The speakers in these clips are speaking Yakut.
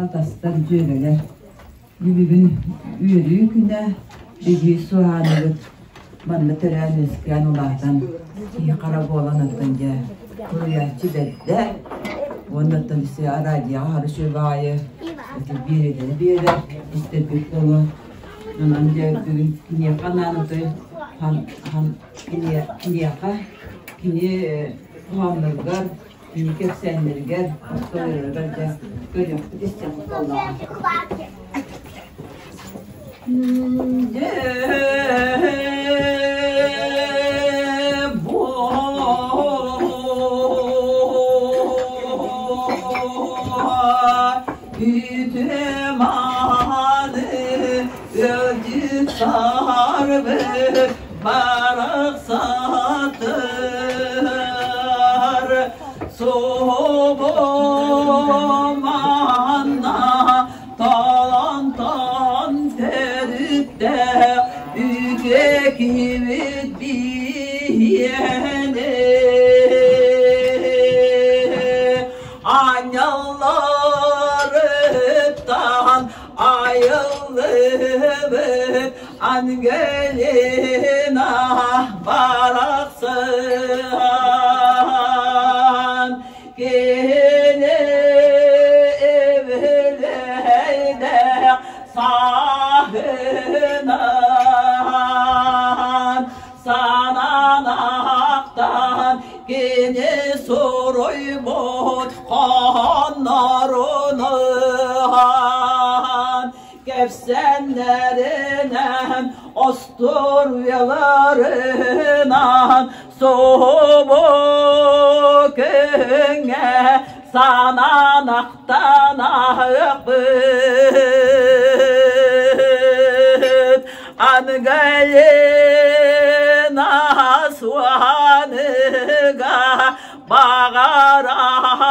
Атастар, дьүөгэлэр, бүгүн үөрүү күнэ, биһиги суоһааныбыт манна төрөөн-үөскээн улаатан киһи хара буолан оттон дьэ суруйааччы бэрдэ уонна оттон радиоҕа хара сүөбэ аайы биэриилэри биэрэр истэрбит буолуо. Онон дьэ бүгүн киниэхэ анаан отой киниэхэ кини хоһоонноругар Кини кэпсээннэригэр, остуоруйаларыгар дьэ көрүөхпүт истиэхпит буоллаҕа. Үтүө-мааны ыалдьыт саарбыт барахсатар Собо манна талантан төрүттээх үтүө киһибит биһиэнэ Аанньалларыттан айыллыбыт Ангелина барахсан кини эбилэйдээх сааһынан сананаахтан кини суруйбут хоһооннорунан кэпсэннэринэн остуоруйаларынан субу күҥҥэ санаанахтан аһыахпыт Ангелина суоһаныга баҕарабыт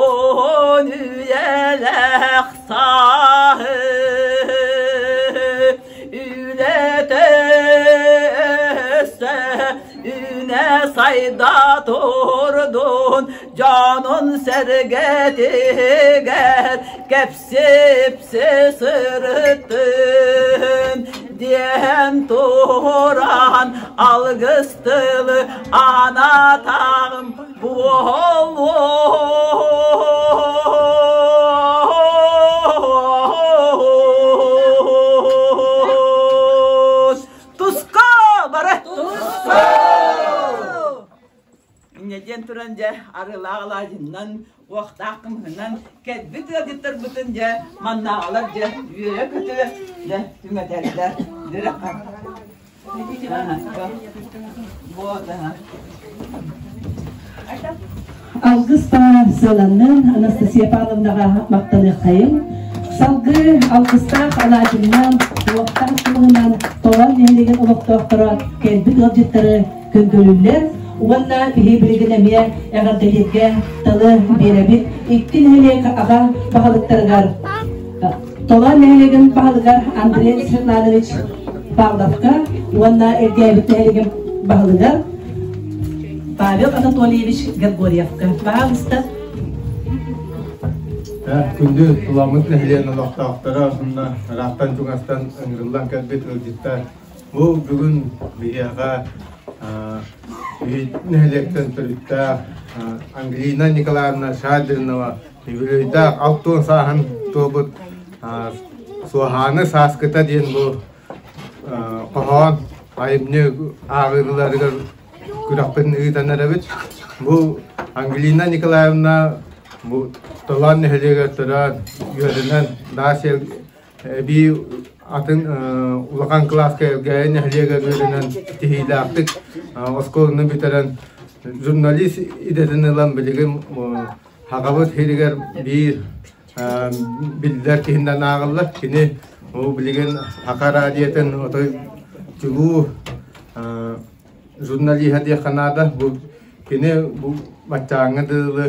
уһун үйэлээх сааһы үлэтэ өссө үүнэ сайда турдун дьонун сэргэтигэр кэпсипси сырыттын диэн туран алгыс тылы анатаҕым буолуо. Туско бара! Туско! Инньэ диэн туран дьэ арыылаах алаадьыннан, уохтаах кымыһынан кэлбит ыалдьыттарбытын дьэ маннааҕылар дьэ үөрэ-көтө дьэ түҥэтэллэр. Үөрэххэ. Алгыс баар сыаланнын Анастасия Павловнаҕа махтаныаххайыҥ. Салгыы алгыстаах алаадьыннан, уохтаах кымыһынан Толоон нэһилиэгин олохтоохторо кэлбит ыалдьыттары күндүлүүллэр уонна биһи билигин эмиэ эҕэрдэлииргэ тылы биэрэбит. Икки нэһилиэк аҕа баһылыктарыгар Толоон нэһилиэгин баһылыгар Андрей Светланович Павловка уонна Элгээбит нэһилиэгин баһылыгар Павел Анатольевич Григорьевка. Пожалуйста. Күндү туламмыт нэһилиэгин олохтоохторо уонна ыраахтан чугастан ыҥырыллан кэлбит ыалдьыттар. Бу бүгүн биһиэхэ нэһилиэктэн төрүттээх Ангелина Николаевна Шадринова Үбүлүөйдээх 60 сааһын туолбут Суоһааны сааскыта диэн бу хоһоон айымньы ааҕыыларыгар күрэхпитин ыытан эрэбит. Бу Ангелина Николаевна бу Толоон нэһилиэгэр төрөөн, үөрэнэн, Даас эбии атын улахан кылааска Элгээйи нэһилиэгэр үөрэнэн тиһиилээхтик оскуоланы бүтэрэн журналист идэтин ылан билигин Аҕабыт сиригэр биир биллэр киһинэн ааҕыллар. Кини ол билигин Саха радиотын отой чулуу журналиһа диэххэ наада. Бу кини бу баччааҥҥа дылы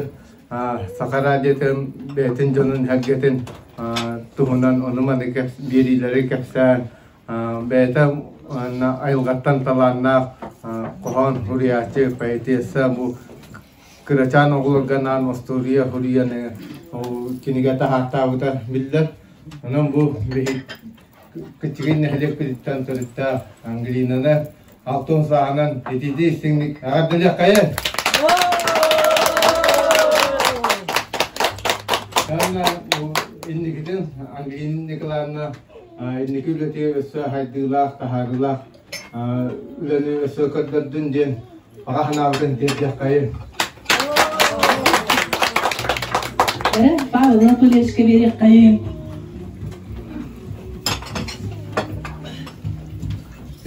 Саха радиотын бэйэтин дьонун сэргэтин туһунан ону-маны биэриилэри кэпсээн бэйэтэ айылҕаттан талааннаах хоһоон суруйааччы, поэтесса бу Кырачаан оҕолорго анаан остуоруйа суруйан. кинигэ таһаартаабыта биллэр. Онон бу кыччыгый нэһилиэкпититтэн төрүттээх Ангелинаны алтын сааһынан итиитии истиҥник эҕэрдэлиэххэйин! Уонна инникитин Ангелина Николаевна инники үлэтигэр өссө хайдыылаах, таһаарыылаах үлэни өссө көрдөрдүн диэн баҕа санаабытын тиэрдиэххэйин. Павел Анатольевичка биэриэххэйин.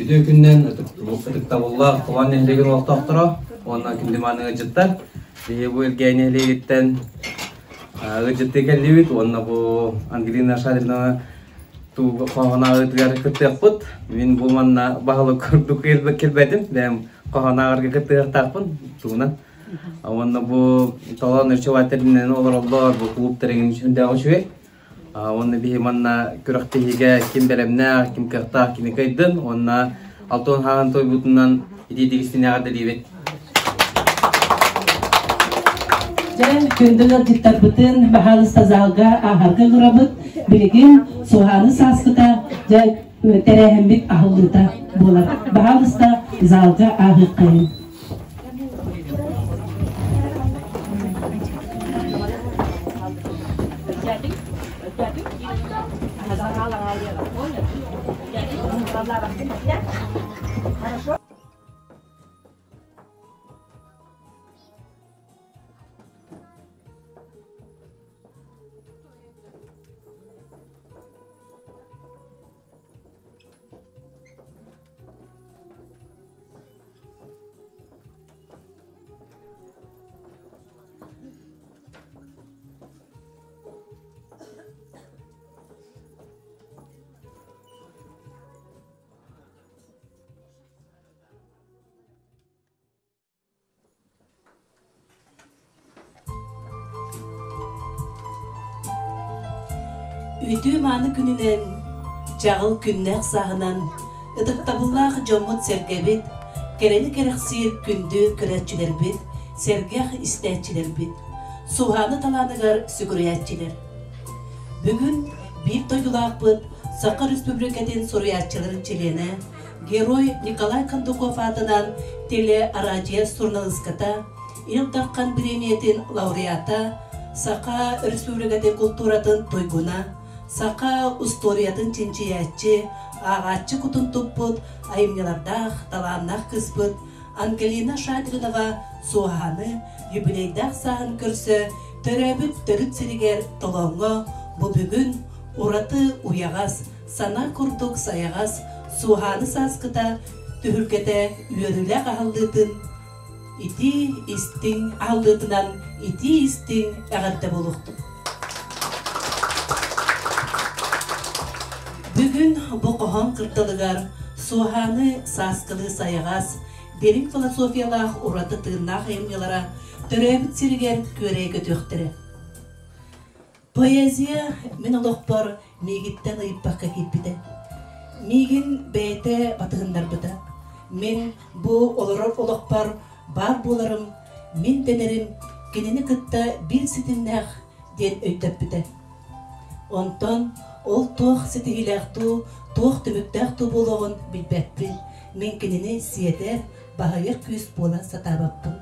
Үтүө күнүнэн ытыктабыллаах Тулан нэһилиэгин олохтоохторо уонна күндү-мааны ыалдьыттар. Биһиги бу Элгээйи нэһилиэгиттэн ыалдьыттыы кэллибит уонна бу Ангелина Шадринова хоһоон кыттыахпыт. Мин бу манна баһылык курдук кэлбэтим. Бэйэм хоһоон ааҕарга кыттыахтаахпын тугунан. Уонна бу толоон өрчөбат тэринэн олороллор, бу клуб тэригин сүрдээх үчүгэй. Уонна биһи манна күрэхтэһиигэ ким бэлэмнээх, ким кыахтаах кини кыайдын. Уонна Алтон хаһан тойбутунан итиитик истиҥ эҕэрдэлиибит. Дьэ, күндү ыалдьыттарбытын баһаалыста залга ааһарга ыҥырабыт. Билигин Суһааны сааскыта дьэ тэрээһиммит аһыллыыта буолар. Баһаалыста залга ааһыаххайын. Үтүө-мааны күнүнэн, чаҕыл күннээх сааһынан ытыктабыллаах дьоммут-сэргэбит, кэрэни кэрэхсиир күндү көрөөччүлэрбит, сэргэх истээччилэрбит, Суһааны талааныгар сүгүрүйээччилэр. Бүгүн биир дойдулаахпыт Саха Республикатын суруйааччыларын чилиэнэ, Герой Николай Кондуков аатынан теле-араадьыйа суруналыыската, Ил Дархан бириэмийэтин лауреата, Саха Республикатын култууратын туйгуна, саха устуоруйатын чинчийээччи, ааҕааччы кутун туппут айымньылардаах, талааннаах кыыспыт Ангелина Шадринова Суоһааны юбилейдаах сааһын көрсө төрөөбүт төрүт сиригэр Толооҥҥо бу бүгүн ураты уйаҕас, Сана курдук сайаҕас Суоһааны сааскыта түһүлгэтэ үөрүүлээх аһыллыытын итии истиҥ аһыллыытынан итии истиҥ эҕэрдэ буолуохтун. Бүгүн бу хоһоон кырдалыгар Суоһааны сааскылыы сайаҕас, дириҥ философиялаах ураты тыыннаах айымньылара төрөөбүт сиригэр күөрэйэ көтүөхтэрэ. Поэзия мин олохпор миигиттэн ыйыппакка киирбитэ. Миигин бэйэтэ батыһыннарбыта. Мин бу олорор олохпор баар буоларым, мин дэнэрим кинини кытта биир ситимнээх диэн өйдөппүтэ. Онтон ол туох ситиһиилээх дуу, туох түмүктээх дуу буолуоҕун билбэппин. Мин кинини сиэтэр, баһыйар күүс буола сатаабаппын.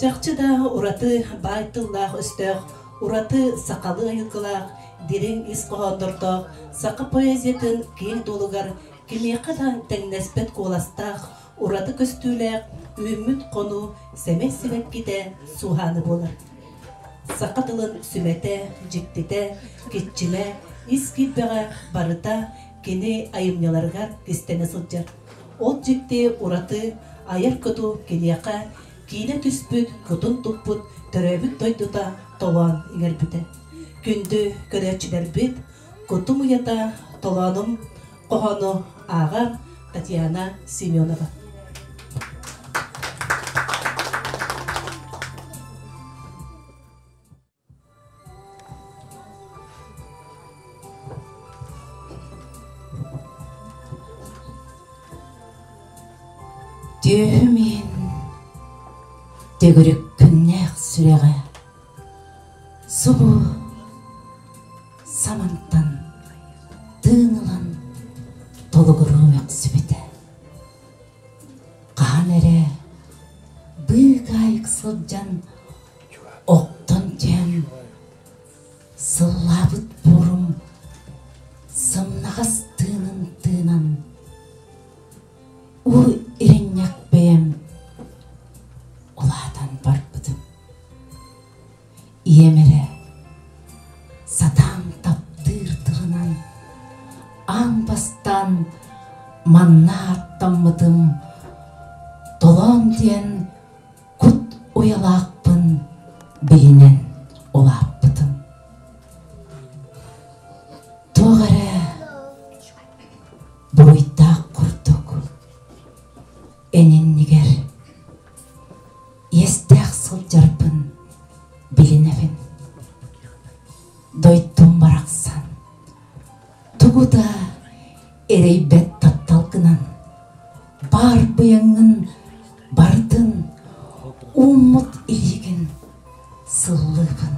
Чахчы да ураты баай тыллаах-өстөөх, ураты сахалыы айылгылаах, дириҥ ис хоһооннордоох саха поэзиятын киэҥ дуолугар кимиэхэ да тэҥнэспэт куоластаах, ураты көстүүлээх, үүммүт хонуу сэмэй сибэккитэ Суоһааны буолар. Саха тылын сүмэтэ, дьиктитэ, киччимэ, ис киирбэҕэ барыта кини айымньыларыгар кистэнэ сылдьар. Ол дьикти ураты айар куту киниэхэ киинэ түспүт, кутун туппут төрөөбүт дойдута толоон иҥэрбитэ. Күндү көрөөччүлэрбит, кутум уйата толоонум хоһоону ааҕар Татьяна Семенова. Түөһүм иһин төгүрүк күннээх сүрэҕэ. Субу самантан тыын ылан толугуруу мөхсүбүтэ. Хаһан эрэ быыкаайык сылдьан охтон түһэн сыллаабыт буорум сымнаҕас тыынын тыынан уу иринньэх бэйэм улаатан барбытым. Ийэм эрэ сатаан таптыыр тылынан аан бастаан манна ааттаммытым Толоон диэн кут уйалаахпын билинэн улааппытым. Туох эрэ буруйдаах курдук эн иннигэр иэстээх сылдьарбын билинэбин. Дойдум барахсан тугу да эрэйбэт тапталгынан баар быйаҥҥын бардын ууммут илиигин сыллыыбын.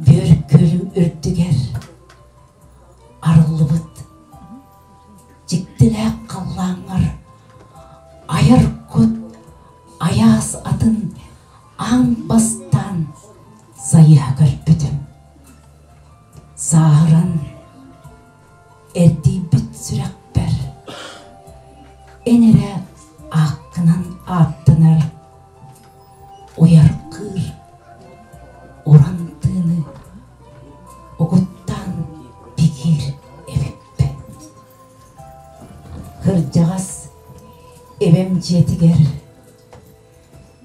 Бүөр күөлүм үрдүгэр арыллыбыт дьиктилээх халлааҥҥар айар кут айаас атын аан бастаан сайыһа көрбүтүм. Сааһыран эрдийбит сүрэхпэр эн эрэ ааккынан ааттанар уйаркыыр уран тыыны угуттаан бигиир эбиппин. Кырдьаҕас эбэм дьиэтигэр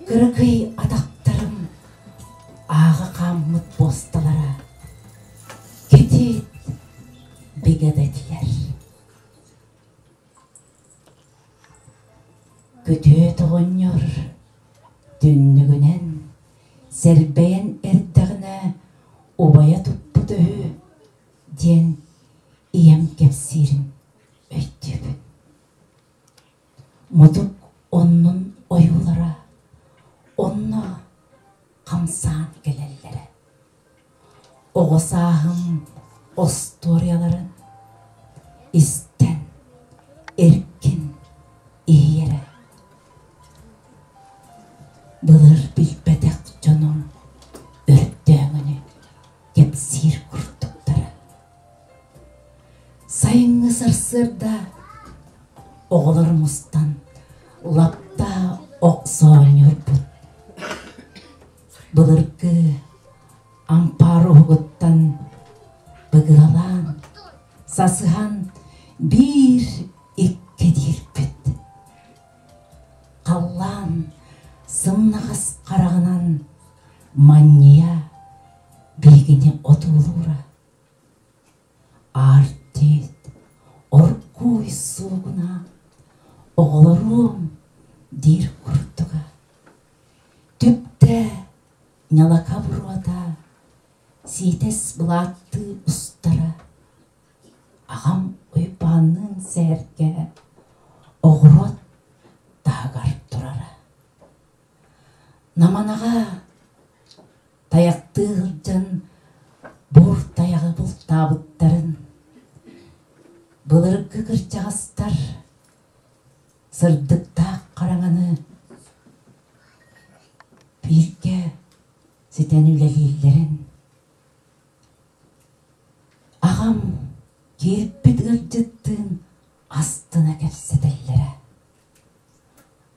кыракый атахтарым ааҕа хааммыт буосталара кэтит бигэ да этилэр. Күтүөт оҕонньор түннүгүнэн сэрбэйэн эрдэҕинэ убайа туппут үһү диэн ийэм кэпсиирин өйдүүбүн. Мутук оннун ойуулара онно хамсаан кэлэллэрэ. Оҕо сааһым остуоруйаларын истэн эркин иһийэрэ. Былыр билбэтэх дьонум өрдөөҥүнү кэпсиир курдуктара. Сайыҥҥы сарсыарда оҕолор мустан лапта охсо оонньуурбут. Былыргы ампаар уһугуттан быгыалаан, сасыһан биир икки диирбит. Халлаан сымнаҕас хараҕынан манньыйа биһигини отуулуура. Аар-тиит, оргууй суугуна, оҕолоруом диир курдуга. Түптэ ньалака буруота сиитэс былааттыы устара. Аҕам Уйбаанныын сээргэ оҕуруот таһыгар турара. Наманаҕа тайахтыы сылдьан бур тайаҕы бултаабыттарын былыргы кырдьаҕастар сырдыктаах хараҥаны бииргэ ситэн үлэлииллэрин аҕам киирбит ыалдьыттыын астына кэпсэтэллэрэ.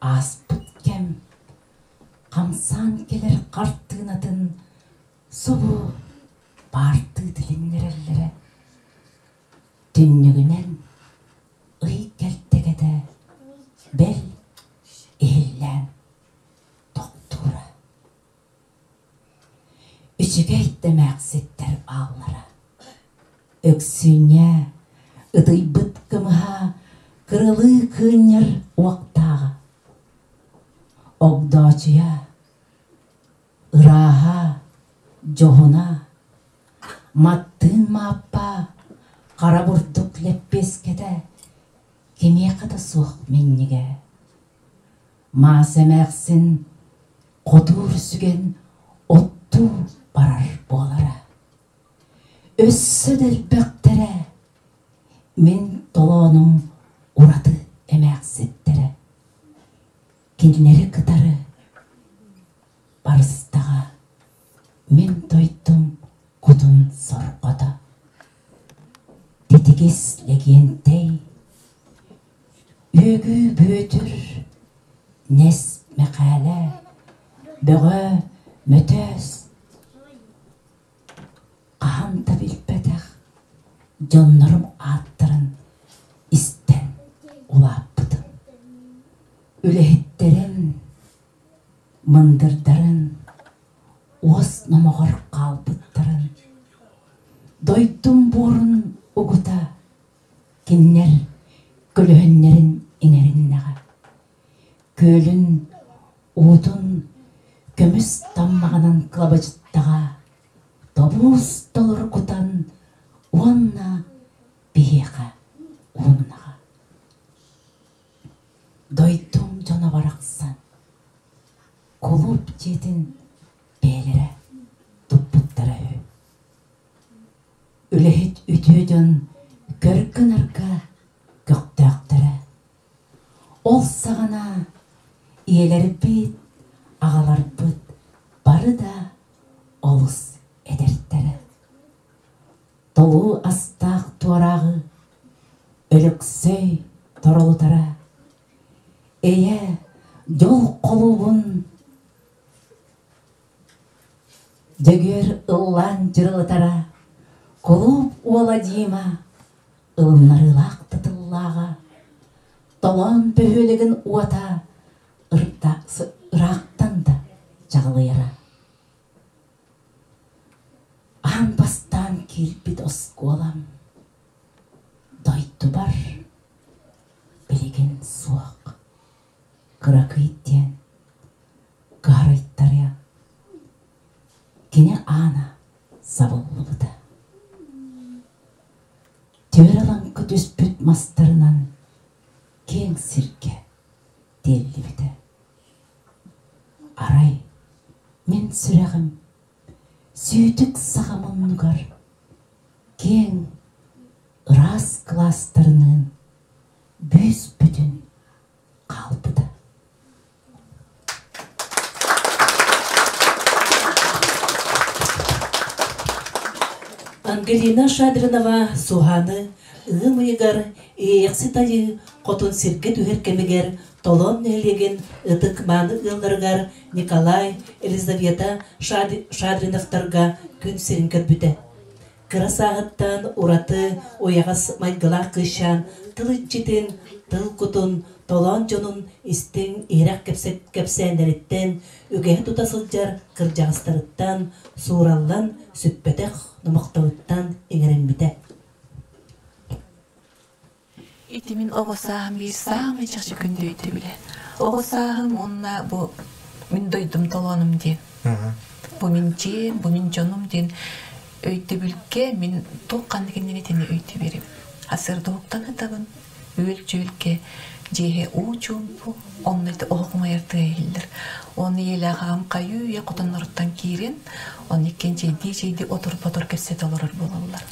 Ааспыт кэм хамсаан кэлэр хартыынатын субу баартыы тилиннэрэллэрэ. Түннүгүнэн ый кэлтэгэтэ бэл иһиллээн тохтуура. Үчүгэй да эмээхситтэр бааллара. Өксүүнньэ ытыйбыт кымыһа кырылыы кыынньар уохтааҕа. Огдоочуйа ырааһа, дьоһуна, маттыын мааппа хара бурдук лэппиэскэтэ кимиэхэ да суох минньигэ. Маас эмээхсин хотуур сүгэн оттуур. Оттуу барар буолара. Өссө да элбэхтэрэ, мин толоонум ураты эмээхситтэрэ. Кинилэри кытары барыстаҕа мин дойдум кутун сорҕото. Титигис Лэгиэнтэй, Үөгүү Бүөтүр, Нэс Мэхээлэ, Бөҕө Мөтөөс хаһан да билбэтэх дьоннорум ааттарын истэн улааппытым. Үлэһиттэрин, мындырдарын, уос номоҕор хаалбыттарын, дойдум буорун угута кинилэр көлөһүннэрин иҥэриннэҕэ. Күөлүн уутун көмүс таммаҕынан кылабачыттаҕа, тобуус толору кутан уонна биһиэхэ ууннаҕа. Дойдум дьоно барахсан кулууп дьиэтин бэйэлэрэ туппуттара үһү. Үлэһит үтүө дьон көргө-нарга көхтөөхтөрө. Ол саҕана ийэлэрбит, аҕаларбыт бары да олус эдэрдэрэ. Толуу астаах туорааҕы Өлөксөй торолутара, эйэ дьол холуубун Дьөгүөр ыллаан дьырылытара, кулууп уола Дима ылыннарыылаах да тыллааҕа, толоон бөһүөлэгин уота ыраахтан да чаҕылыйара. Аан бастаан киирбит оскуолам дойдубар билигин суох. Кыракый диэн кыһарыйтарыа. Кини аана сабыллыбыта. Түөрэ лаҥкы түспүт мастарынан киэҥ сиргэ тиэллибитэ. Арай мин сүрэҕим сүүтүк саха муннугар киэҥ ыраас кылаастарыныын бүүс-бүтүн хаалбыта. Ангелина Шадринова Суһааны ыам ыйыгар Иэйэхсит Айыы хотун сиргэ түһэр кэмигэр Толоон нэһилиэгин ытык-мааны ыалларыгар Николай, Елизавета Шадриновтарга күн сирин көрбүтэ. Кыра сааһыттан ураты уйаҕас майгылаах кыысчаан тыл иччитин, тыл кутун, толоон дьонун истиҥ иһирэх кэпсээннэриттэн, үгэһи тута сылдьар кырдьаҕастарыттан суураллан сүппэтэх номохторуттан иҥэриммитэ. Ити мин оҕо сааһым биир саамай чахчы күндү өйдөбүлэ. Оҕо сааһым уонна бу мин дойдум толоонум диэн. Бу мин дьиэм, бу мин дьонум диэн өйдөбүлгэ мин туох ханнык иннинэ итини өйдүү биэрэбин. Асырда уһуктан ытабын, үөл-дьүөлгэ дьиэһэ уу чуумпу, онно ити оһох умайар тыа иһиллэр. Уонна ийэлээх аҕам хайыы-үйэ хотонноруттан киирэн, онно иккиэн чэйдии-чэйдии отур-ботур кэпсэтэ олорор буолаллар.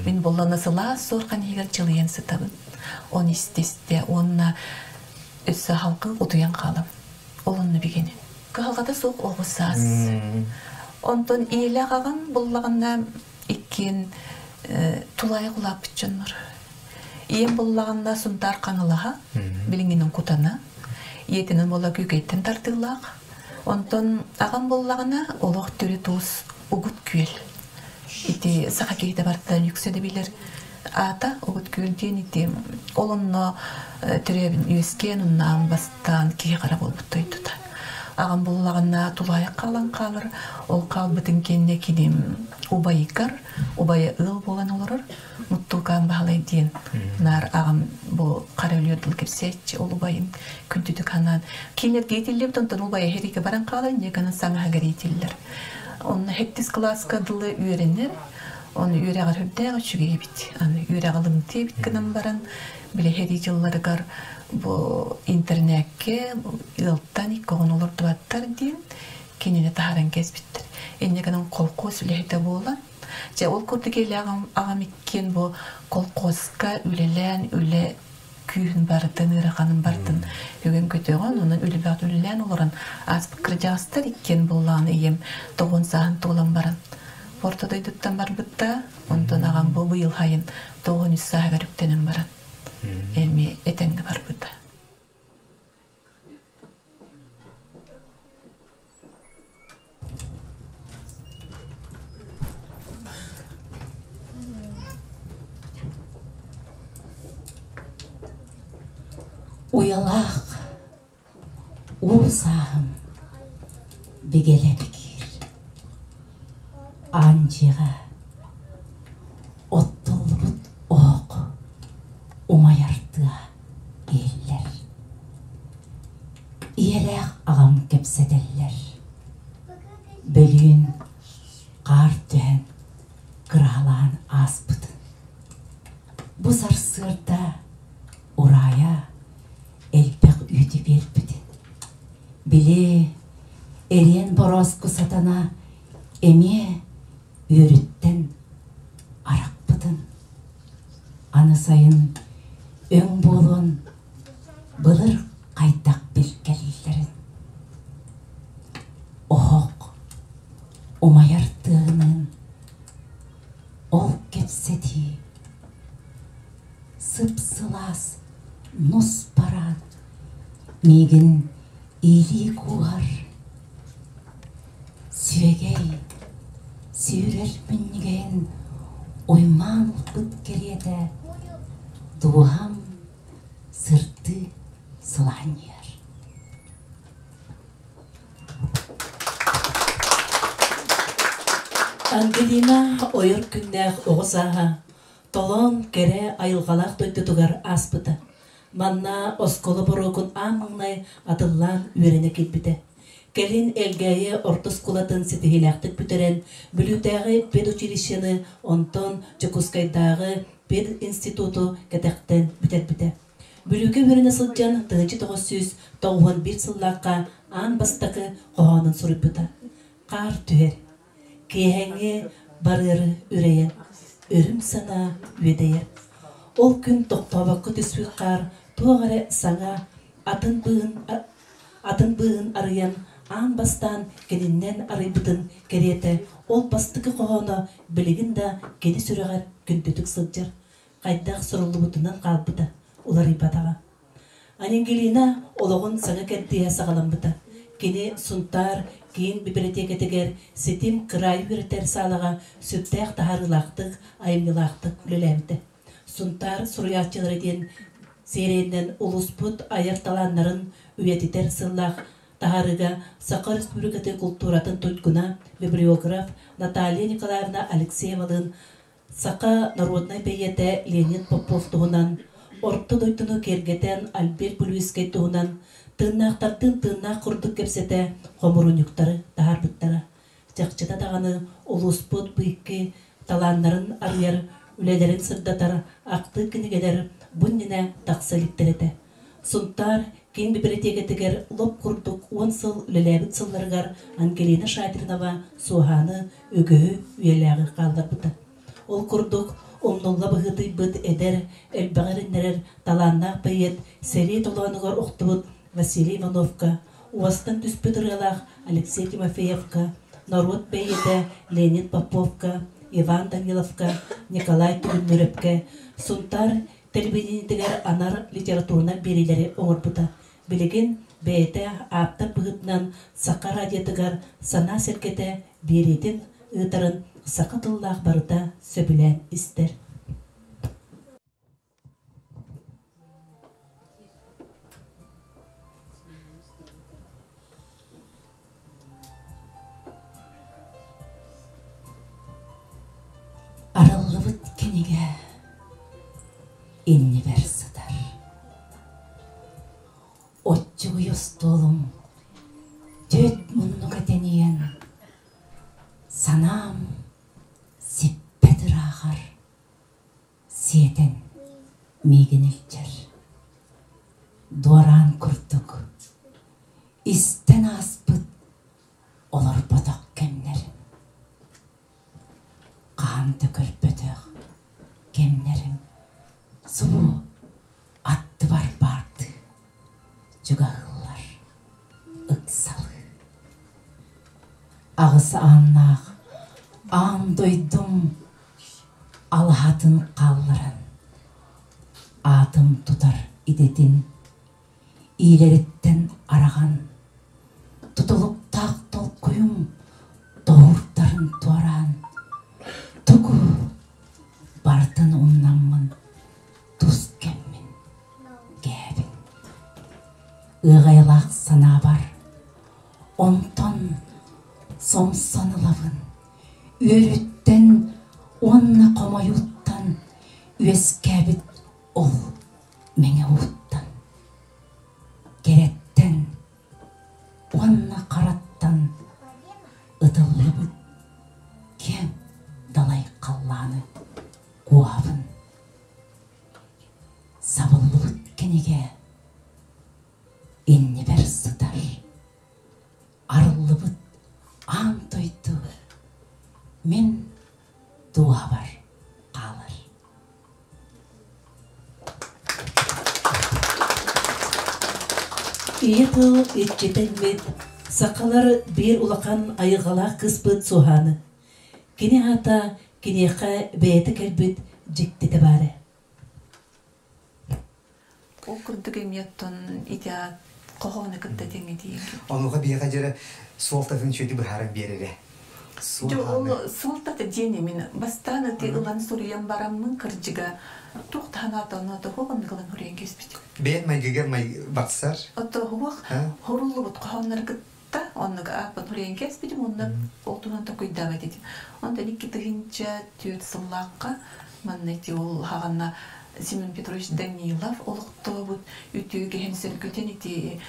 Мин буоллаҕына сылаас суорҕан иһигэр чылыйан сытабын. Оны истэ-истэ уонна өссө халкы утуйан хаалабын. Ол онно бигэнин. Кыһалҕата суох оҕус саас. Онтон ийэлээх аҕам буллаҕына иккиэн тулаайах улааппыт дьоннор. Ийэм буллаҕына Сунтаар Хаҥалаһа, билиҥҥинэн Кутана. Ийэтинэн буолла Күүкэйтэн тардыылаах. Онтон аҕам буллаҕына олох төрүт уус Угут Күөл. Ити саха киһитэ барыта үксэ да билэр аата Угут Күөл диэн ити ол онно төрөөбүн үөскээн онно бастаан киһи хара буолбут дойдута. Аҕам буллаҕына тулаайах хаалан хаалар. Ол хаалбытын кэннэ кини убайыгар, убайа ыал буолан олорор. Муттулкаан Баһылай диэн наар аҕам бу хара өлүөр дылы кэпсээччи ол убайын күндүтүк санаан киинэргэ иитиллибит онтон убайа эһэригэ баран хаалар инньэ саҥаһыгар иитиллэр онно сэттис кылааска дылы үөрэнэр ону үөрэҕэр үрдээх үчүгэй эбит аны үөрэҕи ылымтыа эбит гынан баран били сэрии дьылларыгар бу интернеккэ ыалтан икки оҕону олордубаттар диэн кинини таһааран кэспиттэр. Инньэ гынан колхоз үлэһитэ буолан, дьэ ол курдук илэ аҕам, аҕам иккиэн бу колхозка үлэлээн үлэ күүһүн барытын, ыараханын барытын үгэн көтөҕөн, онон үлэбэҕит үлэлээн олорон ааспыт кырдьаҕастар иккиэн буоллаҕына ийэм тоҕуон сааһын туолан баран орто дойдуттан барбытта, онтон аҕам бу быйыл хайын 93 сааһыгар үктэнэн баран эмиэ этэҥҥэ барбыта. Уйалаах уу сааһым бигэлэри киир Аан дьиэҕэ оттуллубут оһох умайар тыа иһиллэр. Ийэлээх аҕам кэпсэтэллэр. Бөлүүн хаар түһэн кыраһалаан ааспытын. Бу сарсыарда ураайа элбэх үүтү биэрбитин. Били эриэн борооску сатана эмиэ үөрүттэн арахпытын. Аны сайын өҥ буолуон былыр хайдах билгэлииллэрин. Оһох умайар тыаһыныын ол кэпсэтии сып-сылаас нус бараан миигин иилии кууһар Сүөгэй сүүрэр мүнньүгэйин уймаан ылбыт кэриэтэ дууһам сырдыы сылаанньыйар. Ангелина ойор күннээх оҕо сааһа толоон кэрэ айылҕалаах дойдутугар ааспыта. Манна оскуола боруокун аан маҥнай атыллаан үөрэнэ киирбитэ. Кэлин Элгээйи орто оскуолатын ситиһиилээхтик бүтэрэн, Бүлүүтээҕи педучилищены, онтон Дьокуускайдааҕы пединституту кэтэхтэн бүтэрбитэ. Бүлүүгэ үөрэнэ сылдьан 1991 сыллаахха аан бастакы хоһоонун суруйбута. Хаар түһэр. Киэһэҥҥи барыары үрэйэн, өрүм санаа үөдэйэр. Ол күн тохтообокко түспүт хаар туох эрэ саҥа, атын быыһын атын быыһын арыйан, аан бастаан кининнэн арыйбытын кэриэтэ ол бастакы хоһооно билигин да кини сүрэҕэр күндүтүк сылдьар, хайдах суруллубутунан хаалбыта, уларыйбатаҕа. Ангелина олоҕун саҥа кэрдииһэ саҕаламмыта. Кини Сунтаар киин бибилэтиэкэтигэр Ситим кыраайы үөрэтэр саалаҕа сүрдээх таһаарыылаахтык, айымньылаахтык үлэлээбитэ. Сунтаар суруйааччылара диэн сиэрэйинэн улууспут айар талааннарын үйэтитэр сыллаах таһаарыыга Саха Республикатын култууратын туйгуна, библиограф Наталья Николаевна Алексеевалыын саха народнай бэйиэтэ Леонид Попов туһунан, Орто дойдуну киэргэтэн Альберт Бүлүүйүскэй туһунан тыыннаахтардыын тыыннаах курдук кэпсэтэ хомуруунньуктары таһаарбыттара. Чахчыта даҕаны улууспут бу икки талааннарын арыйар, үлэлэрин сырдатар ахтыы кинигэлэр бу иннинэ тахса иликтэр этэ. Сунтаар киин бибилэтиэкэтигэр лоп курдук уон сыл үлэлээбит сылларыгар Ангелина Шадринова Суоһааны үгүһү үйэлээҕи хаалларбыта. Ол курдук, умнулла быһыытыйбыт эдэр, элбэҕи эрэннэрэр талааннаах бэйиэт сэрии толоонугар охтубут Василий Ивановка, уостан түспүт ырыалаах Алексей Тимофеевка, норуот бэйиэтэ Леонид Поповка, Иван Даниловка, Николай Түгүннүрэпкэ, Сунтаар телевидениетигэр анар литературнай биэриилэри оҥорбута. Билигин бэйэтэ ааптар быһыытынан Саха радиотыгар Санаа сэргэтэ биэриитин ыытарын саха тыллаах барыта сөбүлээн истэр. Арыллыбыт кинигэ иннибэр сытар. Оччугуй остуолум түөт муннуга тэнийэн, санаам сиппэт ырааҕар сиэтэн миигин илдьэр. Дуораан курдук истэн ааспыт олорботох кэмнэр. чугаһыыллар ыксалы. Аҕыс ааннаах аан дойдум алаһатын хаалларан, аатым тутар идэтин иилэриттэн араҕан, тутулуктаах толкуйум тоһуурдарын туораан, тугу барытын умнаммын тус кэммин кээбин. Ыаҕайалаах санаабар онтон сомсон ылабын, үөрүүттэн уонна хомойууттан үөскээбит ол мэҥэ ууттан, кэрэттэн уонна хараттан ытыллыбыт киэҥ далай халлааны куоһабын. Сабыллыбыт кинигэ иннибэр сытар, арыллыбыт аан дойду мин дууһабар хаалар. Ийэ тыл иччитэммит сахалар биир улахан айылҕалаах кыыспыт Суһааны. Кини аата киниэхэ бэйэтэ кэлбит дьиктитэ баара. Ол курдук эмиэттон ити хоһоону кытта тэҥэтиир. Онуоха биһиэхэ дьэрэ суолтатын үчүгэйдик быһааран биэрэрэ. Ол суолтата диэн мин бастаан ити ылан суруйан бараммын кырдьыга туох таһанаата онно тоһуох оннук ылан суруйан кэспитим. Бэйэн майгыгар барсар. Тоһуох хоруллубут хоһооннору кытта оннук ааппын суруйан кэспитим уонна ол туһунан токуйдаабат этим. Онтон 2004 сыллаахха манна ити ол хаҕанна Семен Петрович Данилов олохтообут үтүө киһин сөргүтэн ити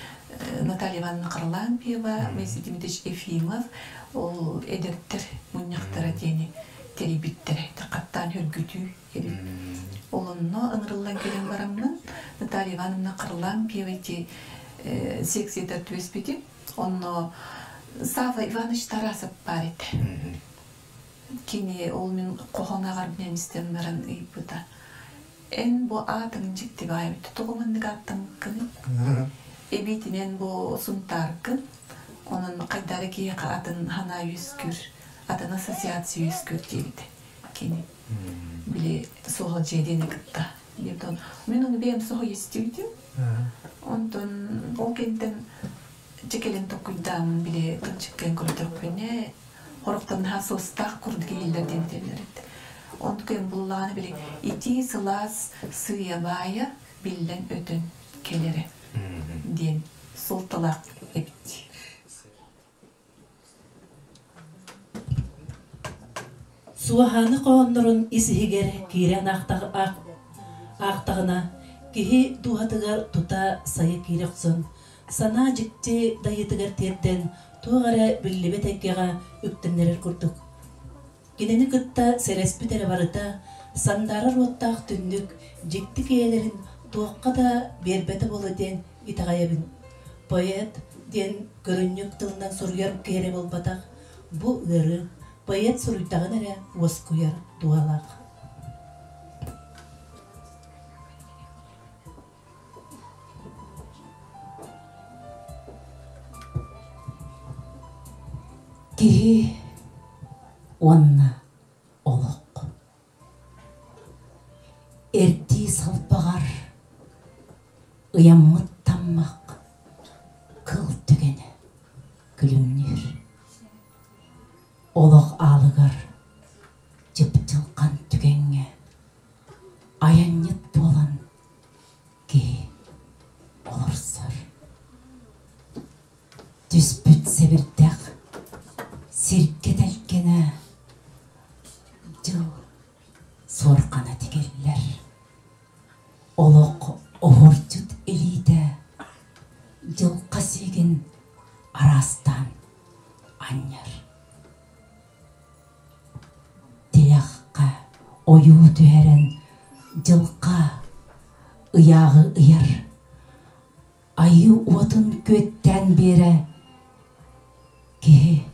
Наталья Ивановна Харлампьева, Моисей Дмитриевич Ефимов ол эдэрдэр мунньахтара диэни тэрийбиттэрэ. Хаттаан хөргүтүү эбит. Ол онно ыҥырыллан кэлэн бараммын Наталья Ивановна Харлампьева ити секциятыгар түбэспитим. Онно Сава Иванович Тарасов баар этэ. Кини ол мин хоһоон ааҕарбын истэн баран ыйыппыта. Эн бу аатыҥ дьикти баайбыт, тоҕо маннык ааттаммыккыный? Эбиитинэн бу Сунтааргын, онон хайдары киһиэхэ атын санаа үөскүүр, атын ассоциация үөскүүр диэбитэ кини. Били суоһал дьиэ кытта. Диэбит Мин ону бэйэм соһуйа истибитим. Онтон ол кэнниттэн дьэ кэлин толкуйдааммын били тылдьыккын көрдөхпүнэ Хорохтон наһаа суостаах курдук иһиллэр диэн этэллэр эбит. Онтукайым буллаҕына били итии сылаас сыыйа-баайа биллэн өтөн кэлэрэ диэн суолталаах эбит. Суоһааны хоһооннорун ис-иһигэр киирэн аахтаҕына, киһи дууһатыгар тута сайа киирэ охсон, санаа дьикти дайыытыгар тиэрдэн, туох эрэ биллибэт эйгэҕэ үктэннэрэр курдук. Кинини кытта сэрэспит эрэ барыта сандаарар уоттаах түннүк дьикти киэйэлэрин туохха да биэрбэтэ буолуо диэн итэҕэйэбин. Поэт диэн көрүнньүк тылынан суруйар киһи эрэ буолбатах, бу ыарыы поэт суруйдаҕына эрэ уоскуйар дууһалаах. Киһи уонна олох. Эрдии салбаҕар ыйаммыт таммах кыл түгэнэ күлүмнүүр. Олох аалыгар чыпчылҕан түгэҥҥэ айанньыт буолан киһи олорсор. Түспүт сэбирдэх сиргэ тэлгэнэ дьыл суорҕана тигиллэр. Олох оһордьут илиитэ дьылҕа сиигин араастаан анньар. Тилэххэ ойуу түһэрэн дьылҕа ыйааҕы ыйар, айыы уотун күөттээн биэрэ киһи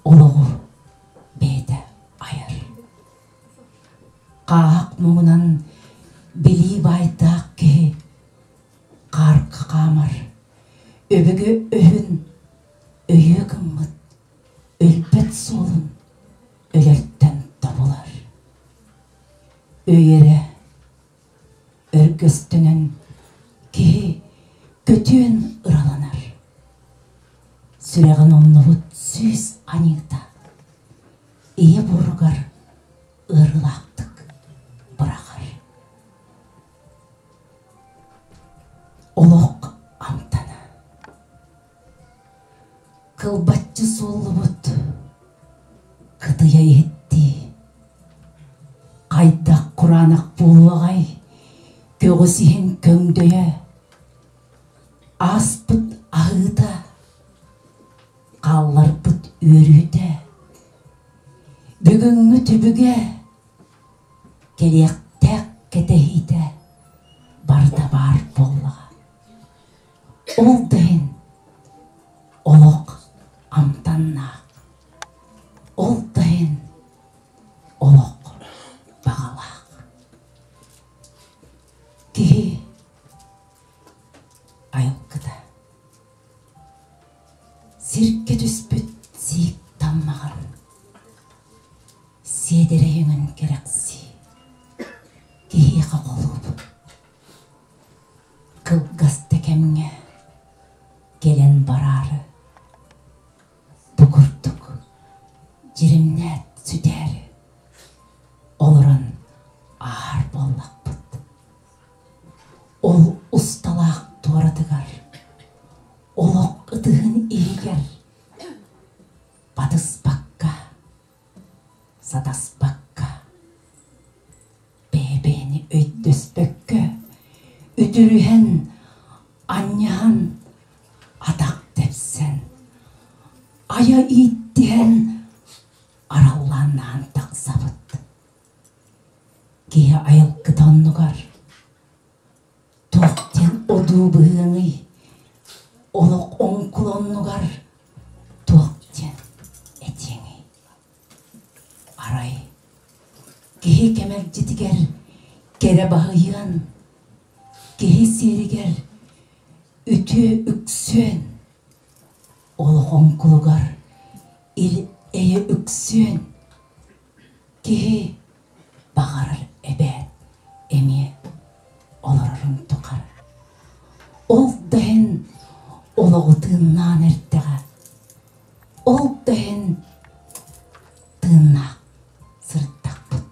олоҕу бэйэтэ айар. Хааһах муҥунан билии баайдаах киһи. хаарга хаамар, өбүгэ өһүн өйүө гыммыт, өлбөт суолун өлөртөн тобулар. Өй эрэ өргөстөнөн киһи көтүөн ыраланар. Сүрэҕин умнубут сүүс аньыыта ийэ буоругар ыарыылаахтык быраҕар. Олох амтана. Кылбаччы сууллубут кытыйа иһиттии. Хайдах кураанах буолуоҕай көҕүс иһин көҥдөйө, ааспыт аһыыта, хаалларбыт үөрүүтэ, бүгүҥҥү түбүгэ, кэлиэхтээх кэтэһиитэ барыта баар буоллаҕа. Ол да иһин олох амтаннаах, ол да иһин олох баҕалаах. Киһи айылгыта сиргэ түспүт сиик таммаҕын сиэдэрэй өҥүн кэрэхсии киһиэхэ холууп кылгас да кэмҥэ кэлэн бараары бу курдук дьиримнээт сүтээри олорон ааһар буоллахпыт. Ол усталаах туоратыгар олох ытыһын иһигэр батыспакка, сатаспакка, бэйэ-бэйэни өйдөспөккө, үтүрүһэн, анньыһан, атах тэпсэн, айа ииттиһэн араллааннаан тахсабыт. Киһи айылгыта оннугар туох диэн одуу быһыаҥый, олох оҥкул оннугар туох диэн этиэҥий? Арай киһи кэмэлдьитигэр кэрэ баһыйыан, киһи сиэригэр үтүө үксүөн, олох оҥкулугар ил-эйэ үксүөн киһи баҕарар эбээт эмиэ олорорун тухары. Ол да иһин олоҕу тыыннаан эрдэҕэ, ол да иһин тыыннаах сырыттахпыт.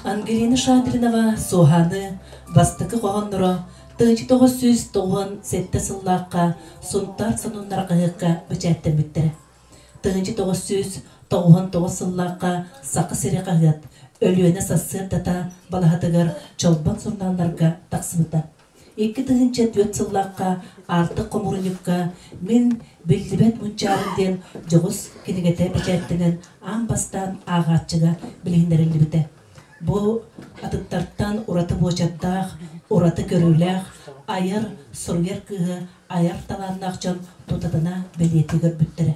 Ангелина Шадринова Суоһааны бастакы хоһоонноро 1997 сыллаахха Сунтаар сонуннара хаһыакка бэчээттэммиттэрэ. 1999 сыллаахха Саха сирэ хаһыат Өлүөнэ сарсыардата балаһатыгар Чолбон сурунаалларга тахсыбыта. 2004 сыллаахха Аартык хомуурунньукка Мин биллибэт мунчаарым диэн дьоҕус кинигэтэ бэчээттэнэн аан бастаан ааҕааччыга билиһиннэриллибитэ. Бу атыттартан ураты буочардаах, ураты көрүүлээх, айар, суруйар кыыһы айар талааннаах дьон тутатына бэлиэтии көрбүттэрэ.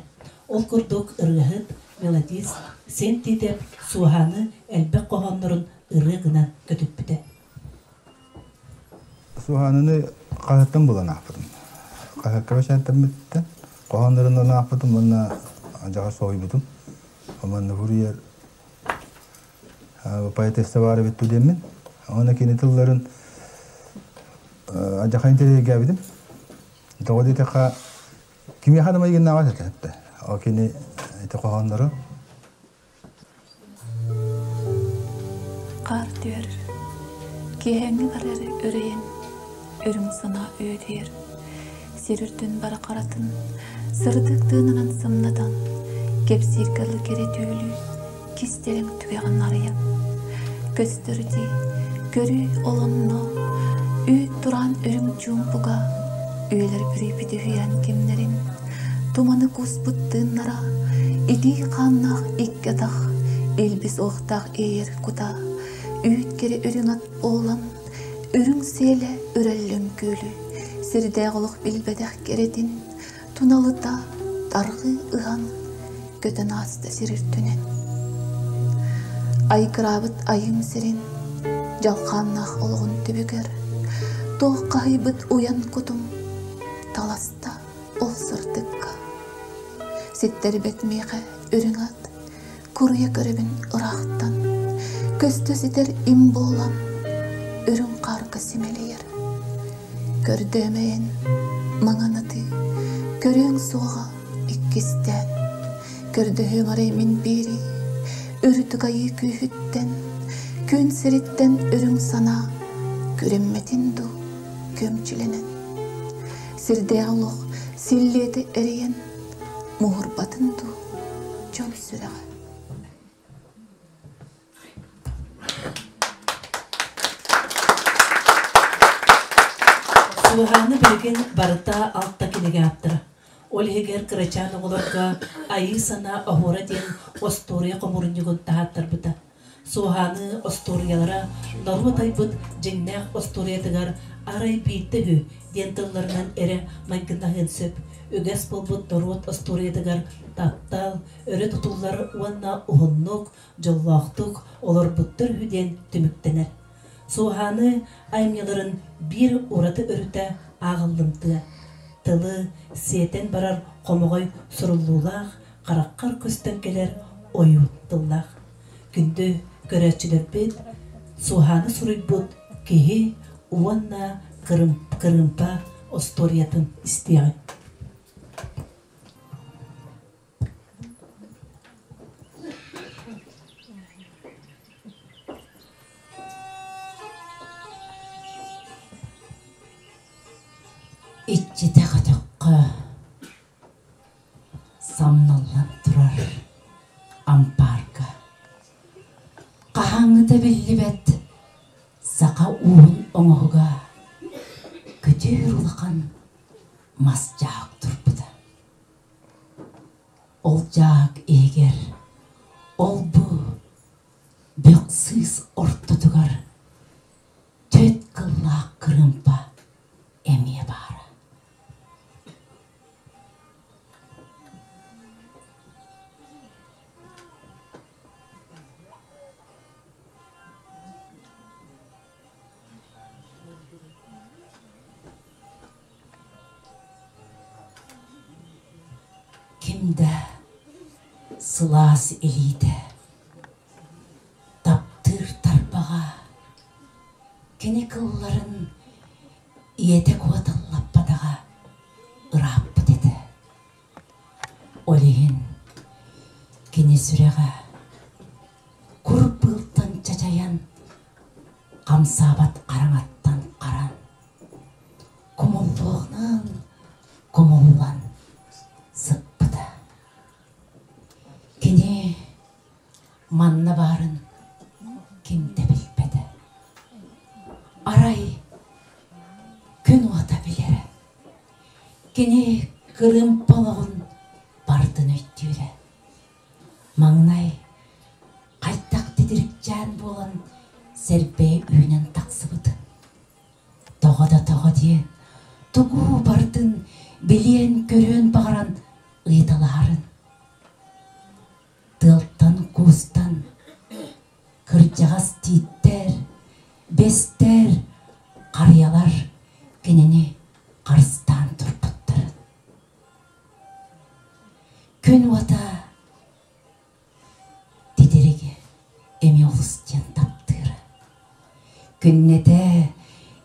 Ол курдук ырыаһыт, мелодист Сен Тиитэп Суоһааны элбэх хоһооннорун ырыа гынан көтүппүтэ. Суоһааныны хаһыаттан булан аахпытым. Хаһыакка бэчээттэммиттэн, хоһооннорунан аахпытым уонна дьаһар соһуйбутум. Манна суруйар поэтесса баар эбит диэммин. Уонна кини тылларын адьаха интэриэһиргээбитим. Тоҕо диэтэххэ, кимиэхэ да майгыннаабат этэ. Ол кини ити хоһооннору Хаар түһэр, киэһээҥҥи барар үрэйэн, үрүҥ санаа үөдүйэр, сир үрдүн бары харатын сырдык тыынынан сымнатан, кэпсииргэ дылы кэрэ түүлү кистэлэҥ түгэҕин арыйан, көстөр дии, көрүүй ол онно, үүт тураан үрүҥ чуумпуга, үйэлэр бүрүйбүт үһүйээн кимнэрин, туманы кууспут тыыннара, итии хааннаах икки атах, илбис уохтаах иэйэр кута, үүт кэрэ үрүҥ ат буолан, үрүҥ сиэлэ үрэллэн күөлү, сирдээх олох билбэтэх кэрэтин, туналыта тарҕыы ыһан, көтөн ааста сир үрдүнэн. Айгыраабыт айыҥ сирин, дьалхааннаах олоҕун түбүгэр, туох хаһыйбыт уйан кутум таласта ол сырдыкка. Ситтэрбэт миэхэ үрүҥ ат, куруйа көрөбүн ыраахтан, көстө ситэр им буолан, үрүҥ хаарга симэлийэр. Көрдөөмөйүн маҥан аты, көрүөҥ суоҕа иккистээн. Көрдөһүөм арай мин биири, үрдүк айыы күүһүттэн, күн сириттэн үрүҥ санаа күрэммэтин дуу күөмчүлэнэн. Сирдээх олох силлиэтэ эрийэн, муһурбатын дуу дьон сүрэҕэ. Суоһааны билигин барыта алта кинигэ ааптара. Ол иһигэр кырачаан оҕолорго Айыы санаа оһуора диэн остуоруйа хомуурунньугун таһааттарбыта. Суоһааны остуоруйалара норуот айбыт дьиҥнээх остуоруйатыгар арай биирдэ үһү диэн тылларынан эрэ майгыннаһыан сөп. Үгэс буолбут норуот остуоруйатыгар таптал, өрө тутуллар уонна уһуннук, дьоллоохтук олорбуттар үһү диэн түмүктэнэр. Суоһааны айымньыларын биир ураты өрүтэ ааҕыллымтыа. Тылы сиэтэн барар хомоҕой суруллуулаах, хараххар көстөн кэлэр ойуу тыллаах. Күндү көрөөччүлэрбит, Суоһааны суруйбут киһи уонна кырыымпа остуоруйатын истиэҕиҥ. Иччитэх өтөххө самналлан турар ампаарга хаһааҥҥыта биллибэт саха ууһун оҥоһуга күтүр улахан мас дьааһык турбута. Ол дьааһык иһигэр ол-бу бөх сыыс ортотугар түөрт кыллаах кырыымпа эмиэ баара. Ким да сылаас илиитэ таптыыр тарбаҕа кини кылларын ийэтэ куоталлаппатаҕа ырааппыт этэ. Ол иһин кини сүрэҕэ кур быылтан чачайан, хамсаабат хараҥаттан харан, кумуллуоҕунан кумуллан сыппыта. Кини манна баарын ким да билбэтэ. Арай күн уота билэрэ. Кини кырыымпа олоҕун бардын өйдүүрэ. Маҥнай хайдах титирикчээн буолан сэрбэйэ үүнэн тахсыбытын. Тоҕо да тоҕо диэн, тугу бардын билиэн-көрүөн баҕаран ыйыталаһарын. Тыалтан-куустан кырдьаҕас тииттэр, бэстэр, харыйалар кинини харыстаан турбуттарын. Күн уота титириги эмиэ олус диэн таптыыра. Күннэтэ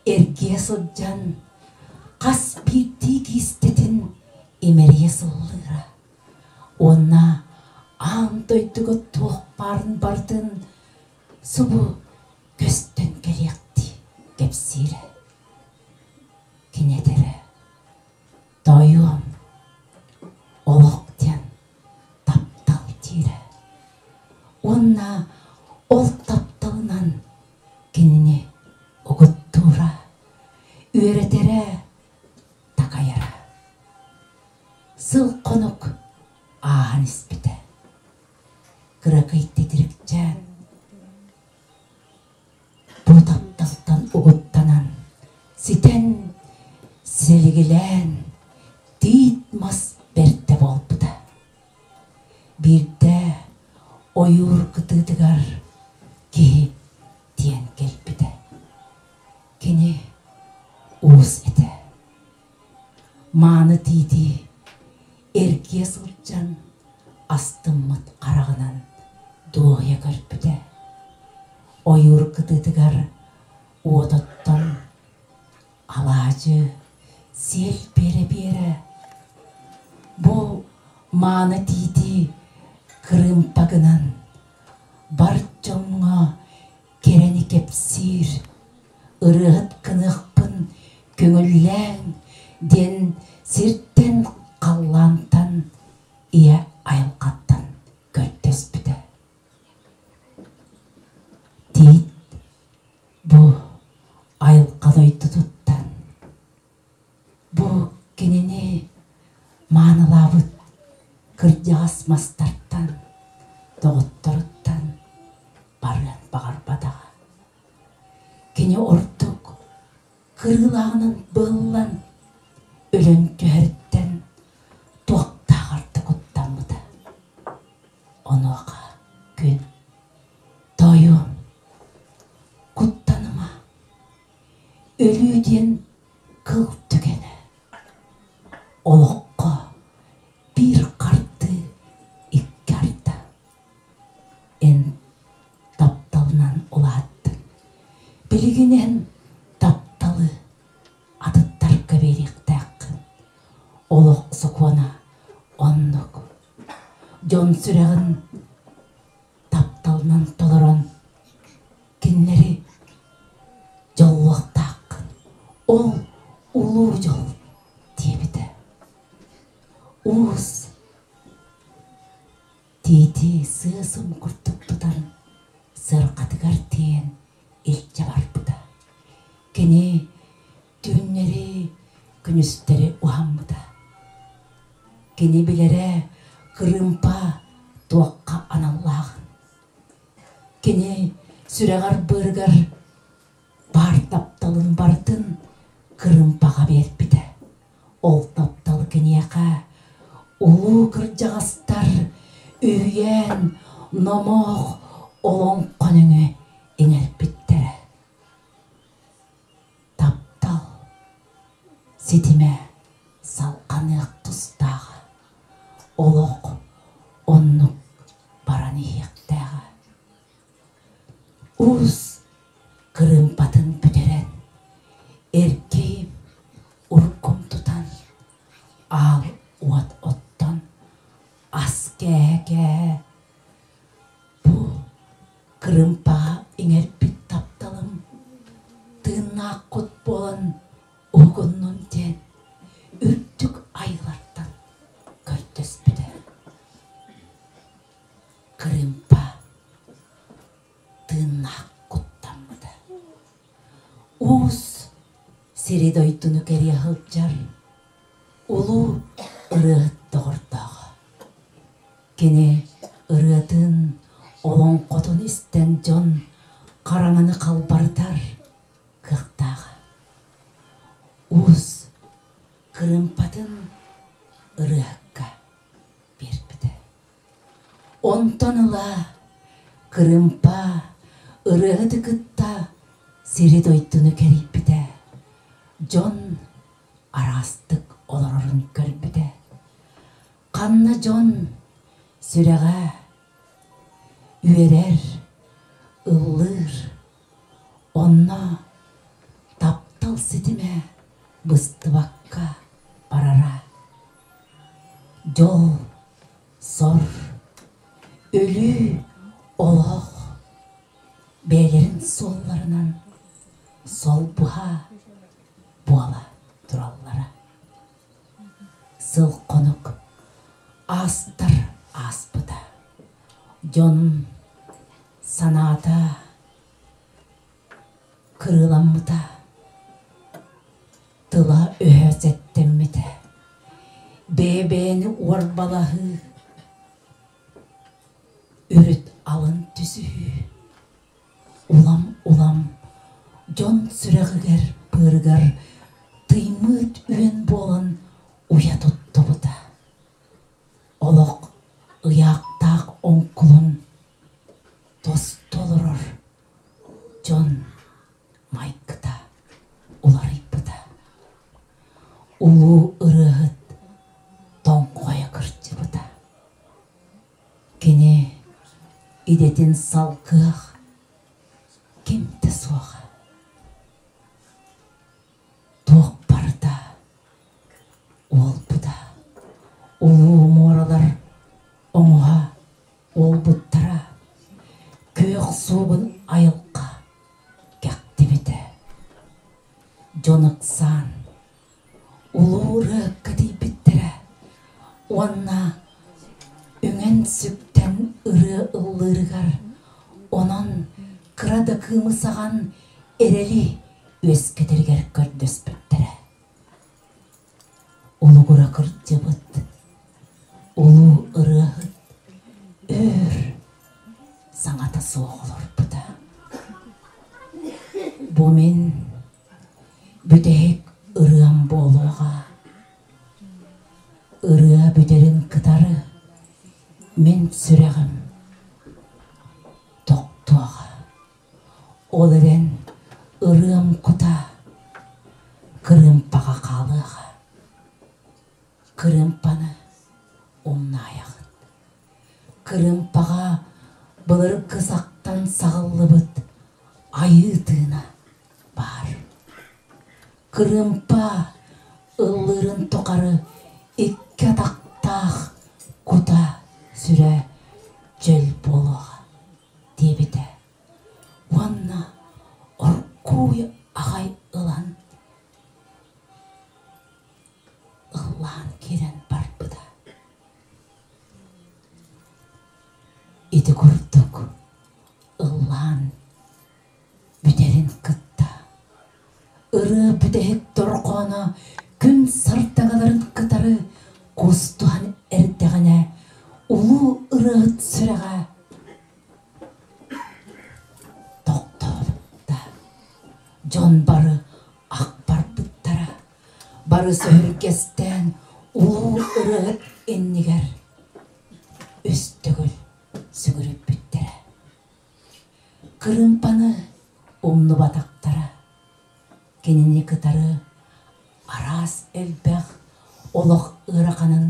эргийэ сылдьан хас биирдии киистэтин имэрийэ сыллыыра уонна аан дойдуга туох баарын барытын субу көстөн кэлиэхтии кэпсиирэ. Кини этэрэ Тоойуом, олох диэн таптал диирэ уонна ол тапталынан кинини угуттуура, үөрэтэрэ, такайара. Сыл-хонук ааһан испитэ. Кыракый титирикчээн Бу тапталтан угуттанан, ситэн, силигилээн, тиит мас бэрдэ буолбута. Биирдэ ойуур кытыытыгар Мааны тиити эргийэ сылдьан астыммыт хараҕынан дуоһуйа көрбүтэ. Ойуур кытыытыгар уот оттон алаадьы, сиэл биэрэ-биэрэ бу мааны тиити кырыымпа гынан бар дьоҥҥо кэрэни кэпсиир, ырыаһыт гыныахпын көҥүллээҥ диэн сиртэн халлаантан ийэ айылҕаттан көрдөспүтэ. Тиит бу айылҕа дойдутуттан, бу кинини маанылаабыт кырдьаҕас мастартан, доҕотторуттан барыан баҕарбатаҕа. Кини ордук кырыылааҕынан быыллан, өлөн түһэриттэн туохтааҕар да куттаммыта. Онуоха күн Тоойуом, куттаныма, өлүү диэн кыл түгэнэ. Олоххо биир хардыы икки арда. Эн тапталынан улааттыҥ. Билигин эн тапталы атыттарга биэриэхтээххин. Олох сокуона оннук. Дьон сүрэҕин тапталынан толорон кинилэри дьоллуохтааххын. Ол улуу дьол диэбитэ. Уус тиити сыа-сым курдук тутан сыарҕатыгар тиийэн илдьэ барбыта. Кини түүннэри, күнүстэри уһаммыта. Кини билэрэ кырыымпа туохха аналлааҕын. Кини сүрэҕэр-быарыгар баар тапталын барытын кырыымпаҕа биэрбитэ. Ол таптал киниэхэ улуу кырдьаҕастар үһүйээн номох олоҥхо нөҥүө иҥэрбиттэрэ. Таптал ситимэ салҕаныах тустааҕа, олох оннук баран иһиэхтээҕэ. Уус кырыымпатын бүтэрэн, эргийим уркум тутан, аал уот оттон, ас кээһэ-кээһэ бу кырыымпаҕа иҥэрбит тапталым тыыннаах кут буолан уһугуннун диэн үрдүк айылартан көрдөспүтэ. Кырыымпа тыыннаах куттаммыта. Уус сири-дойдуну кэрийэ сылдьар улуу ырыаһыт доҕордооҕо. Кини ырыатын, олоҥхотун истэн дьон хараҥаны халбарытар кыахтааҕа. Уус кырыымпатын ырыаһыкка биэрбитэ. Онтон ыла кырыымпа ырыаһыты кытта сири-дойдуну кэрийбитэ, дьон араастык олорорун көрбүтэ. Ханна дьон сүрэҕэ үөрэр, ыллыыр, онно таптал ситимэ быстыбакка барара. Дьол, сор, өлүү, олох бэйэлэрин суолларынан солбуһа буола тураллара. Сыл-хонук аастар ааспыта. Дьон санаата кырыыламмыта, тыла-өһө сэттэммитэ. Бэйэ-бэйэни уорбалаһыы, үрүт алын түсүһүү Улам-улам дьон сүрэҕигэр-быарыгар тыймыыт үөн буолан уйа туттубута. Олох ыйаахтаах оҥкулун тосту олорор дьон майгыта уларыйбыта. Улуу ырыаһыт тоҥхойо кырдьыбыта. Кини идэтин салгыах ким да суоҕа. Туох барыта уолбута, улуу муоралар оҥоһо уолбуттара, күөх суобун айылҕа кэхтибитэ. Дьон ыксаан, улуу ырыакка тиийбиттэрэ уонна үҥэн-сүктэн ырыа ыллыырыгар, онон кыра да кыымы саҕан эрэли үөскэтэригэр көрдөспүттэрэ. Улугура кырдьыбыт, улуу ырыаһыт өр саҥата суох олорбута. Бу мин бүтэһик ырыам буолуоҕа. Ырыа бүтэрин кытары мин сүрэҕим тохтуоҕа. Ол эрэн ырыам кута кырыымпаҕа хаалыаҕа. Кырыымпаны умнаайаҕыт. Кырыымпаҕа былыргы сахтан саҕыллыбыт айыы тыына баар. Кырыымпа ыллыырын тухары икки атахтаах кута сүрэ чөл буолуоҕа диэбитэ уонна оргууй аҕай ылан ыллаан киирэн барбыта. Ити курдук ыллаан бүтэрин кытта ырыа бүтэһик дорҕооно күн сардаҥаларын кытары куустуһан эрдэҕинэ улуу ырыаһыт сүрэҕэ тохтообута. Дьон бары ах барбыттара, бары сөһүргэстээн улуу ырыаһыт иннигэр үс төгүл сүгүрүйбүттэрэ. Кырыымпаны умнубатахтара. Кинини кытары араас элбэх олох ыараханын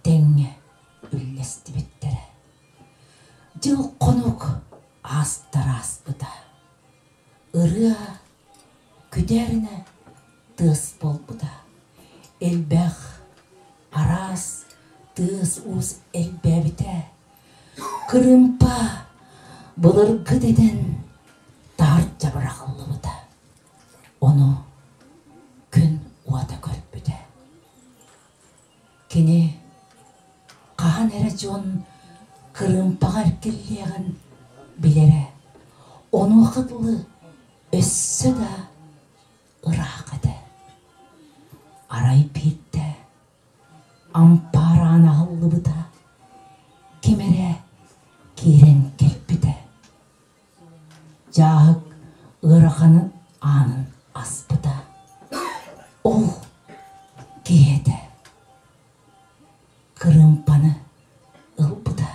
тэҥҥэ үллэстибиттэрэ. Дьыл-хонук аастар ааспыта. Ырыа күдээринэ тыас буолбута. Элбэх араас тыас-уус элбээбитэ. Кырыымпа былыргы дэтэн таһырдьа быраҕыллыбыта. Ону күн уота көрбүтэ. Кини хаһан эрэ дьон кырыымпаҕа эргиллиэҕин билэрэ. Онуоха дылы өссө да ыраах этэ. Арай биирдэ ампаар аана аһыллыбыта, ким эрэ киирэн кэлбитэ. Дьааһык ыараханын аанын аспыта. Ол киһи этэ. Кырыымпаны ылбыта.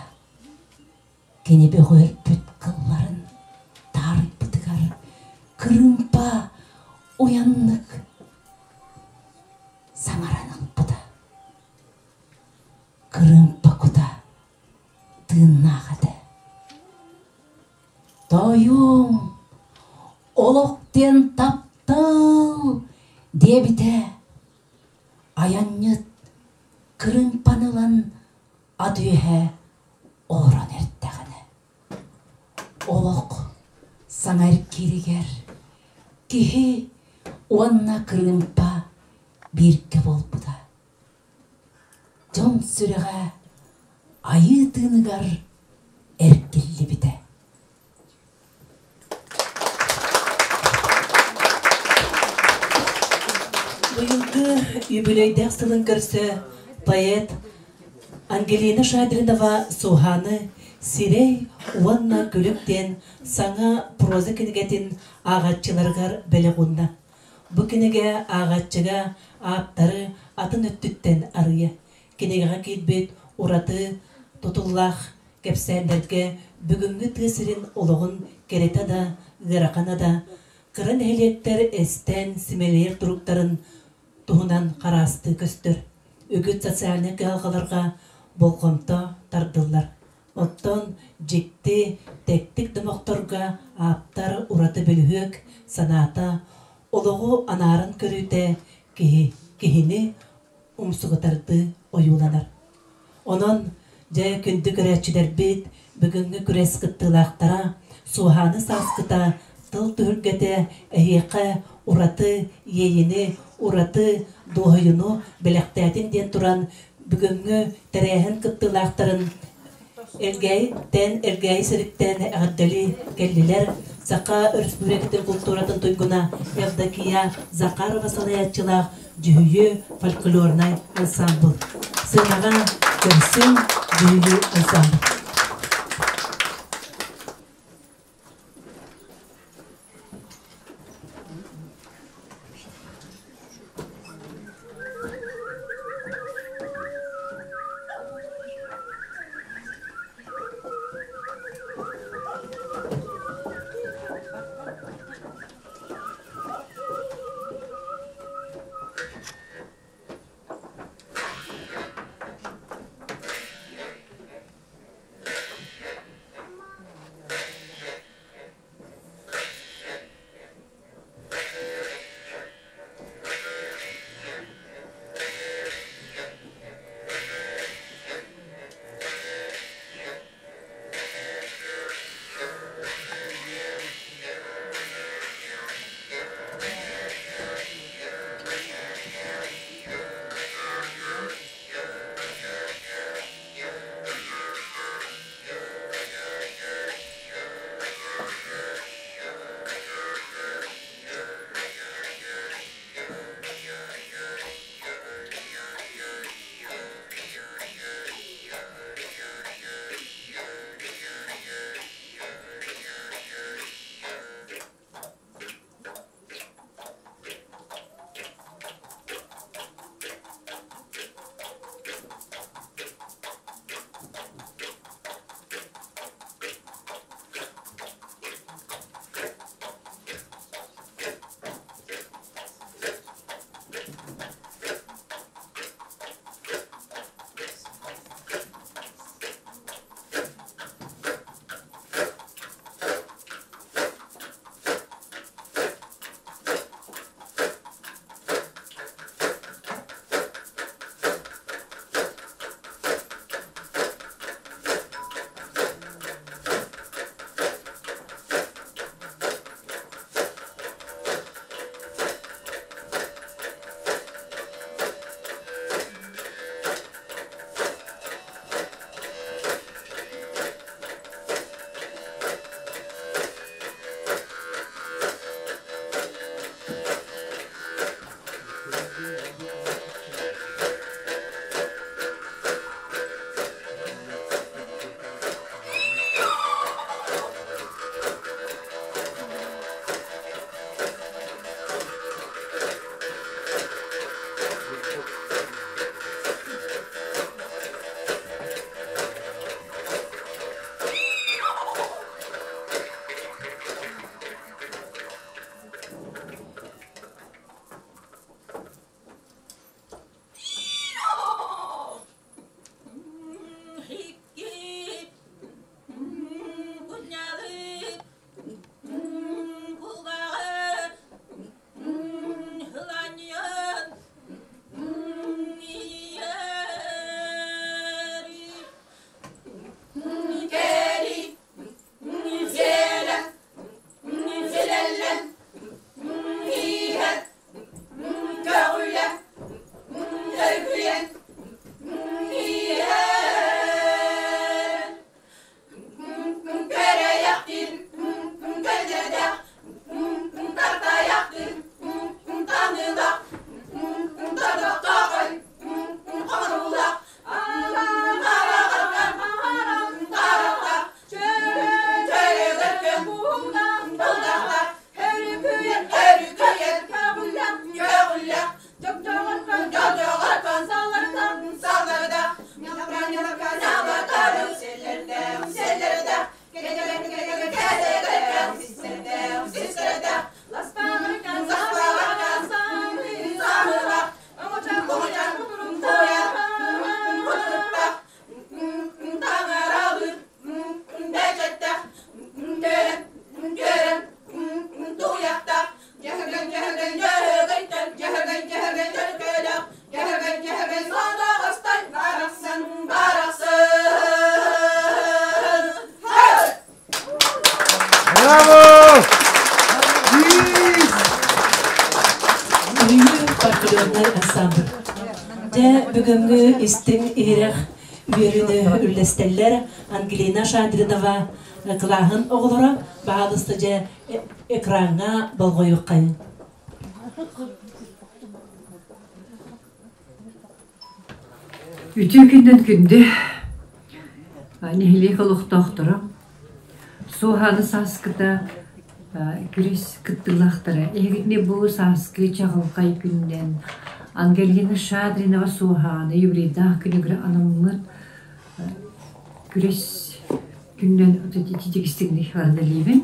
Кини бөҕүөрпүт кылларын таарыйбытыгар кырыымпа уйаннык саҥаран ылбыта. Кырыымпа кута тыыннаах этэ. Тоойуом, олох диэн таптал диэбитэ. Айанньыт кырыымпаны ылан ат үөһэ олорон эрдэҕинэ олох саҥа эргииригэр киһи уонна кырыымпа бииргэ буолбута. Дьон сүрэҕэ айыы тыыныгар эргиллибитэ. Быйылгы үбүлүөйдээх сылын көрсө поэт Ангелина Шадринова Суһааны Сирэй уонна күлүк диэн саҥа проза кинигэтин ааҕааччыларыгар бэлэх уунна. Бу кинигэ ааҕааччыга ааптары атын өттүттэн арыйа. Кинигэҕэ киирбит ураты тутуллаах Кэпсээннэргэ бүгүҥҥү тыа сирин олоҕун кэрэтэ да, ыарахана да, кыра нэһилиэктэр эстэн симэлийэр туруктарын туһунан хараастыы көстөр. Үгүс социальнай кыһалҕаларга болҕомто тардыллар. Оттон дьикти, тэттик домохторго ааптар ураты бөлүһүөк санаата, олоҕу анааран көрүүтэ киһи киһини умсугутардыы ойууланар. Онон, дьэ, күндү көрөөччүлэрбит, бүгүҥҥү күрэс кыттыылаахтара, Суоһааны сааскыта тыл түһүлгэтэ эһиэхэ ураты иэйини, ураты дуоһуйуну бэлэхтээтин диэн туран, бүгүҥҥү тэрээһин кыттыылаахтарын Элгээйиттэн, Элгээйи сириттэн эҕэрдэлии кэллилэр. Саха Өрөспүүбүлүкэтин култууратын туйгуна Евдокия Захарова салайааччылаах Дьүһүйүү фольклорнай ансамбл. Сыанаҕа көрсүҥ Дьүһүйүү ансамбл. Дьэ, бүгүҥҥү истиҥ иһирэх үөрүүнү үллэстэллэр Ангелина Шадринова кылааһын оҕолоро. Баһаалыста дьэ экраҥҥа болҕойуоххайыҥ. Үтүө күнүнэн күндү нэһилиэк олохтоохторо, Суоһааны сааскыта күрэс кыттыылаахтара эһигитини бу сааскы чаҕылхай күнүнэн Ангелина Шадринова Суоһааны юбилейдаах күнүгэр анаммыт күрэс күнүнэн ититик истиҥник эҕэрдэлиибин.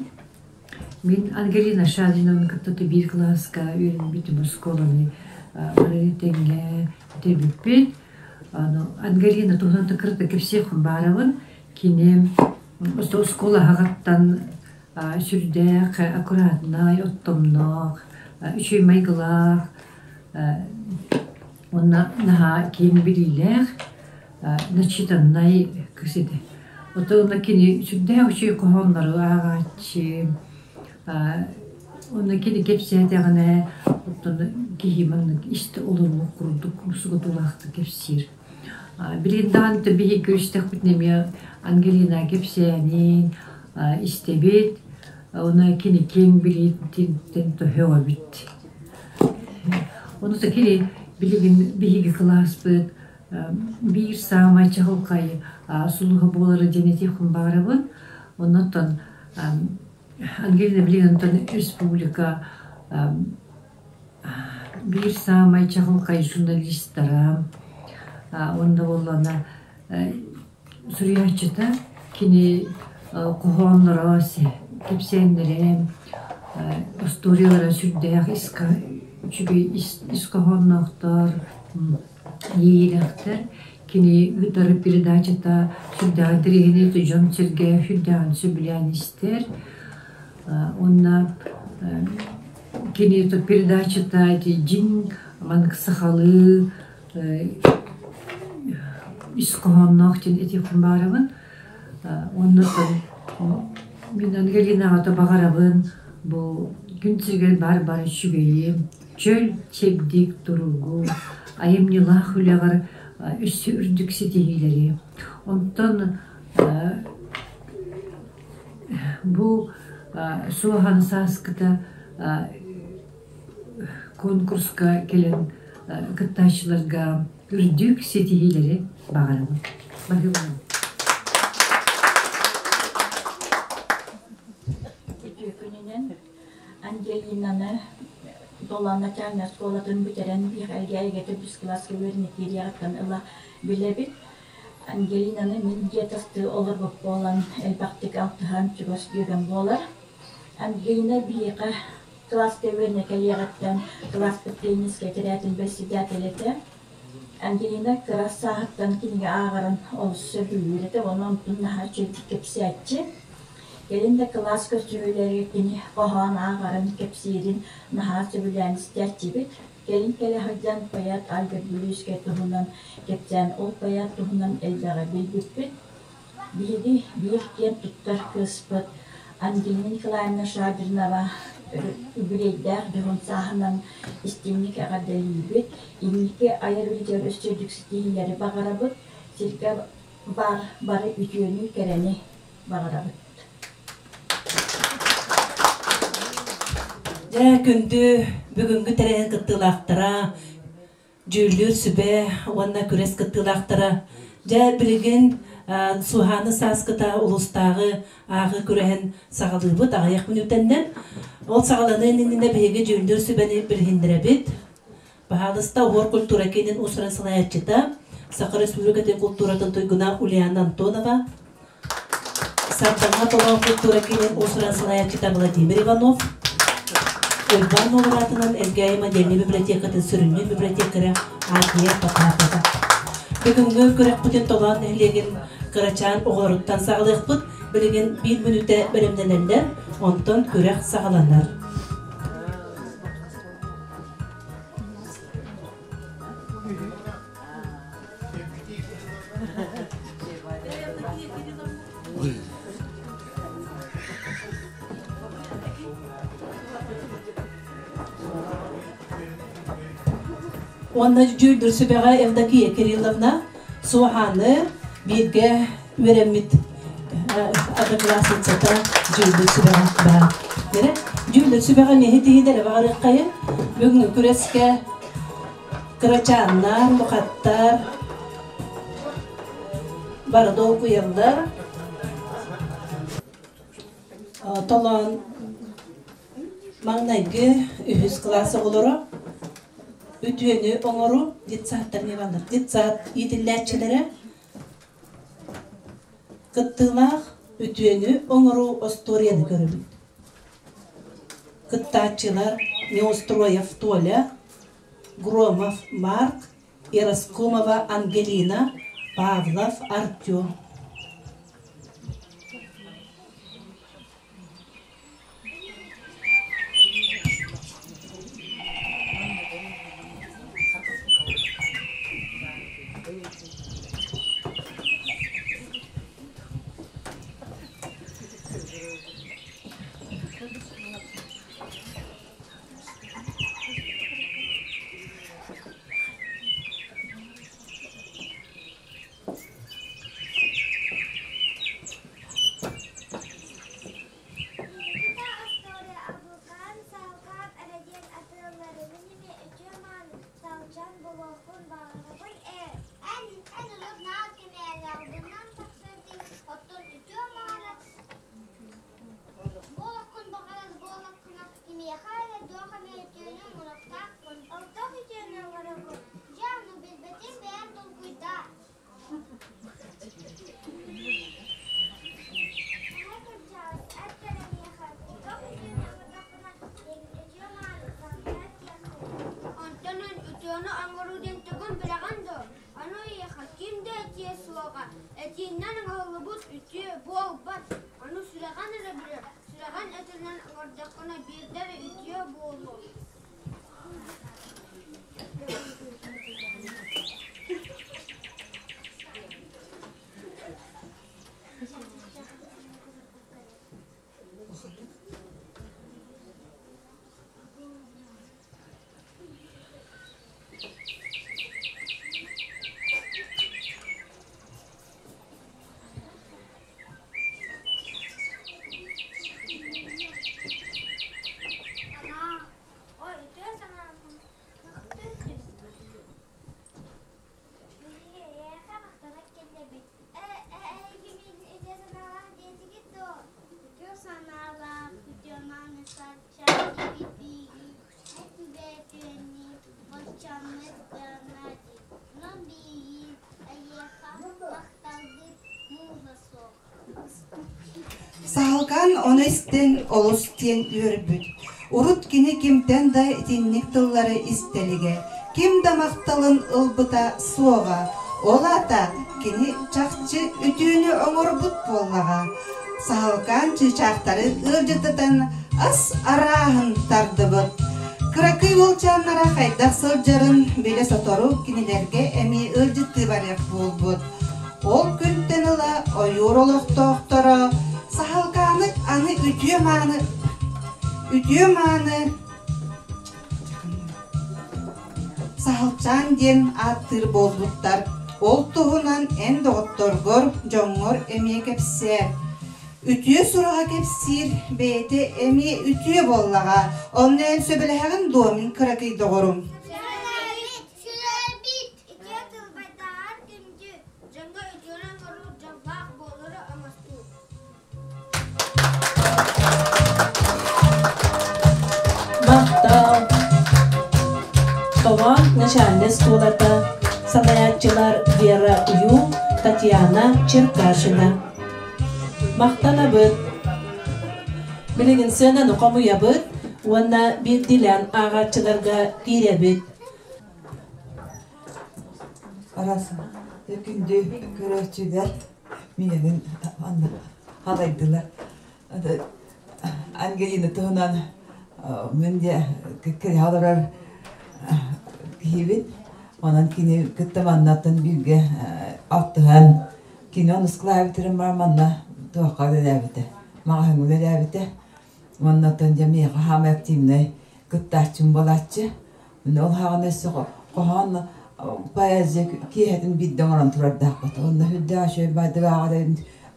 Мин Ангелина Шадинованы кытта биир кылааска үөрэммитим оскуоланы бары тэҥҥэ бүтэрбиппит. Ангелина туһунан кырата кэпсиэхпин баарабын. Кини оскуола аһаҕаттан сүрдээх аккуратнай, оттомноох, үчүгэй майгылаах уонна наһаа киэҥ билиилээх начитаннай кыс этэ. Оттон кини сүрдээх үчүгэй хоһооннору ааҕааччы, уонна кини кэпсээтэҕинэ оттон киһи маннык истэ олоруох курдук умсугутуулаахтык кэпсиир. Билигин даҕаны биһиги көрүстэхпитинэ эмиэ Ангелина кэпсээнин истэбит, уонна кини киэҥ билиититтэн төһөҕөбүт. Ону кини билигин биһиги кылааспыт биир саамай чаҕылхай сулуһа буолара диэн этиэхпин баҕарабын. Оннуттан Ангелина билигин республика биир саамай чаҕылхай журналистара уонна буоллаҕына суруйааччыта кини хоһоонноро, кэпсээннэрэ, остуоруйалара сүрдээх үчүгэй ис хоһоонноохтор, иэйиилээхтэр. Кини ыытар передачата сүрдээх интэриэһинэй, дьон-сэргэ сүрдээҕин сөбүлээн истэр. Уонна кини передачата ити дьиҥ маннык сахалыы ис хоһоонноох диэн этиэхпин баҕарабын. Уонна мин Ангелинаҕа баҕарабын бу күн сиригэр баар бары үчүгэйи, чөл чэбдик туругу, айымньылаах үлэҕэр өссө үрдүк ситиһиилэри. Онтон бу Суоһан сааскыта конкурска кэлэн кыттааччыларга үрдүк ситиһиилэри баҕарабын. Баһыыбанан. Үтүө күнүнэн Ангелинаны Долан начальнай оскуолатын бүтэрэн Михаил төрдүс кылааска үөрэнэ киириэҕиттэн ыла билэбит. Ангелинаны мин дьиэ тастыы олорбут буолан элбэхтик алтыһан чугас дьүөгэм буолар. Ангелина биһиэхэ кылааска үөрэнэ кэлиэҕиттэн кылааспыт теннискэ этэрээтин бэрэссэдээтэлэ этэ. Ангелина кыра сааһыттан кинигэ ааҕарын олус сөбүлүүр этэ уонна онтун наһаа үчүгэйдик кэпсээччи. Кэлин да кылаас көрсүһүүлэригэр кини хоһоон ааҕарын, кэпсиирин наһаа сөбүлээн истээччибит. Кэлин кэлэ сылдьан поэт Альберт Бүлүүскэй туһунан кэпсээн, ол поэт туһунан элбэҕи билбиппит. Биһиги биир киэн туттар кыыспыт Ангелина Николаевна Шадринова үбүлүөйдээх дьоһун сааһынан истиҥник эҕэрдэлиибит, инники айар үлэтигэр өссө үрдүк ситиһиилэри баҕарабыт, сиргэ баар бары үтүөнү, кэрэни баҕарабыт. Дьэ, күндү бүгүҥҥү тэрээһин кыттыылаахтара, дьүүллүүр сүбэ уонна күрэс кыттыылаахтара. Дьэ, билигин Суһааны сааскыта улуустааҕы ааҕыы күрэһин саҕалыыбыт аҕыйах мүнүүтэннэн. Ол саҕаланыан иннинэ биһиги дьүүллүүр сүбэни билиһиннэрэбит. Баһаалыста Уһуор культура киинин уус-уран салайааччыта, Саха Республикатын култууратын туйгуна Ульяна Антонова, Сардаҥа толоон культура киинин уус-уран салайааччыта Владимир Иванов, Уйбаан Нуоларатынан Элгээйи модельнай библиотекатын сүрүннүүр библиотекаря Агния Потапова. Бүгүҥҥү күрэхпитин Толоон нэһилиэгин кырачаан оҕолоруттан саҕалыахпыт. Билигин биир мүнүүтэ бэлэмнэнэллэр, онтон күрэх саҕаланар. Уонна дьүүллүүр сүбэҕэ Евдокия Кирилловна Суоһааны бииргэ үөрэммит одноклассницата дьүүллүүр сүбэҕэ баар. Эрэ дьүүллүүр сүбэҕэ миэһи тиһидэрэ баҕарыаххайын бүгүҥҥү күрэскэ кырачааннар, улахаттар бары долгуйаллар. Толоон маҥнайгы үһүс кылаас оҕолоро үтүөнү оҥору детсадтар ньымалар детсад иитиллээччилэрэ кыттыылаах үтүөнү оҥоруу остуоруйаны көрөбүт. Кыттааччылар Неустроев Толя, Громов Марк, Яроскумова Ангелина, Павлов Артем. Саһылкаан ону истэн олус диэн үөрбүт. Урут кини кимтэн да итинник тыллары истэ илигэ, ким да махталын ылбыта суоҕа. Ол аата кини чахчы үтүөнү оҥорбут буоллаҕа. Саһылкаан чыычаахтары ыалдьыттатан ас арааһын тардыбыт. Кыракый уолчааннара хайдах сылдьарын билэ сотору кинилэргэ эмиэ ыалдьыттыы барыах буолбут. Ол күнтэн ыла ойуур олохтоохторо Саһылкааны аны үтүө-мааны үтүө-мааны Саһылчаан диэн ааттыыр буолбуттар. Ол туһунан эн доҕотторгор, дьоҥҥор эмиэ кэпсээ. Үтүө сураҕа кэпсиир бэйэтэ эмиэ үтүө буоллаҕа. Онно эн сөбүлэһэҕин дуо, мин кыракый доҕорум? Сүрэбит итиэ тылбайдааҕар күндү, дьоҥҥо үтүөнү оҥоруу дьоллоох буолары оҥостуу. Махтал! Толоон начальнай оскуолата, салайааччылар Вера Ю, Татьяна Черкашина. Махтанабыт! Билигин сыананы хомуйабыт уонна биирдиилээн ааҕааччыларга киирэбит. Арас күндү көрөөччүлэр миэнин халайдылар. Ангелина туһунан мин де кириһэ олорор киһибин. Онон кини кытта маннаттан бииргэ алтыһан кини онус кылаабитырын бар манна туохха үлэлээбитэ. Маҕаһыҥҥа үлэлээбитэ. Уонна оттон дьэ миэхэ хаамай активнай кыттааччым буолааччы. Ол хаҕана өссө Хоһоон поэзия киэһэтин биирдэ оҥорон турардаахпыт. Онно үрдээх үчүгэй баайдык ааҕар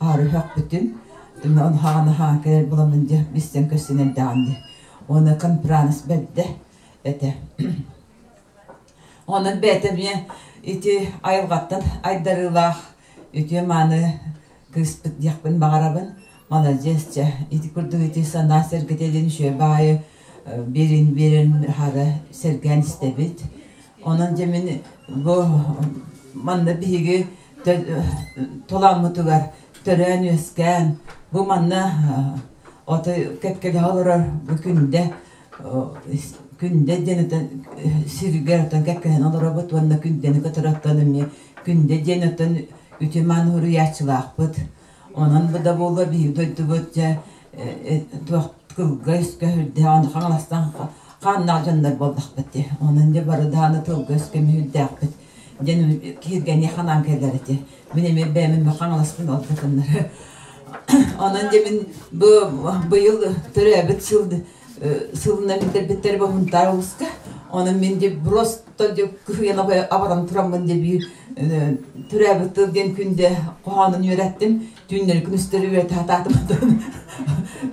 аары үһөхпүтүн. Онно хаҕана хаан кэлэр буламмын дьэ билсэн көстөн эрдэҕим дии. Уонна конференц бэрдэ этэ. Онон бэйэтэ эмиэ ити айылҕаттан айдарыылаах үтүө-мааны кыыспыт диэхпин баҕарабын. Маладьыас чэ, ити курдук ити санаа сэргэтэ диэн үчүгэй баҕайы биэрин биэрэн хара сэргээн истэбит. Онон дьэ мин бу манна биһиги толооммутугар төрөөн-үөскээн бу манна отой кэккэлэһэ олорор бу күндэ күндэ диэн отон сиригэр отон кэккэһэн олоробут уонна күндэни кытары оттон эмиэ күндэ диэн отон үтүман суруйааччылаахпыт. Онон бу да буолуо биһиги дойдубут дьэ туох тылга өскө үрдээх Хаҥаластан хааннаах дьоннор буоллахпыт дии. Онон дьэ бары даҕаны тылга өскө мүһүрдээхпит диэн киһиргэниэх ханаан кэлэр ити. Мин эмиэ бэйэм Хаҥаласпын олбутуннар. Онон дьэ мин бу быйыл төрөөбүт сыл сылынан бүтэрбиттэр Баһунтаар улууска. Онон мин дьэ просто дьэ кыһыйан абаран тураммын дьэ биир төрөөбүт тыл диэн күндэ хоһоонун үөрэттим. Түүннэри күнүстэри үөрэтэ сатаатым.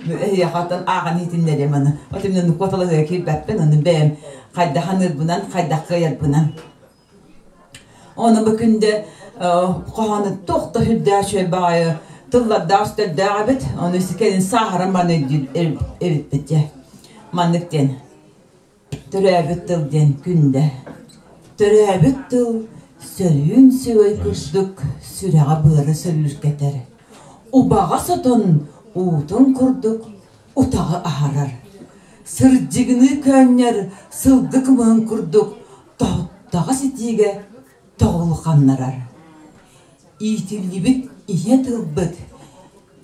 Эһиэхэ ааҕан иһитиннэриэм аны. Отимнан куоталаһыга киирбэппин, аны бэйэм хайдах аныырбынан, хайдах кыайарбынан. Ону бу күндэ хоһоону туох да сүрдээх үчүгэй баҕайы тыллардаах үстэрдээх эбит. Ону кэлин сааһыран баран өйдүүр эбиппит дьэ. Маннык диэн. Төрөөбүт тыл диэн күндэ. Төрөөбүт тыл сөрүүн сүгэй курдук сүрэҕэ быары сөрүүркэтэр. Убаҕас отон уутун курдук утаҕы аһарар. Сырдьыгыныы көөнньөр сылгы кымыһын курдук тоһуттаҕас итиигэ тоҕулханнарар. Иитиллибит ийэ тылбыт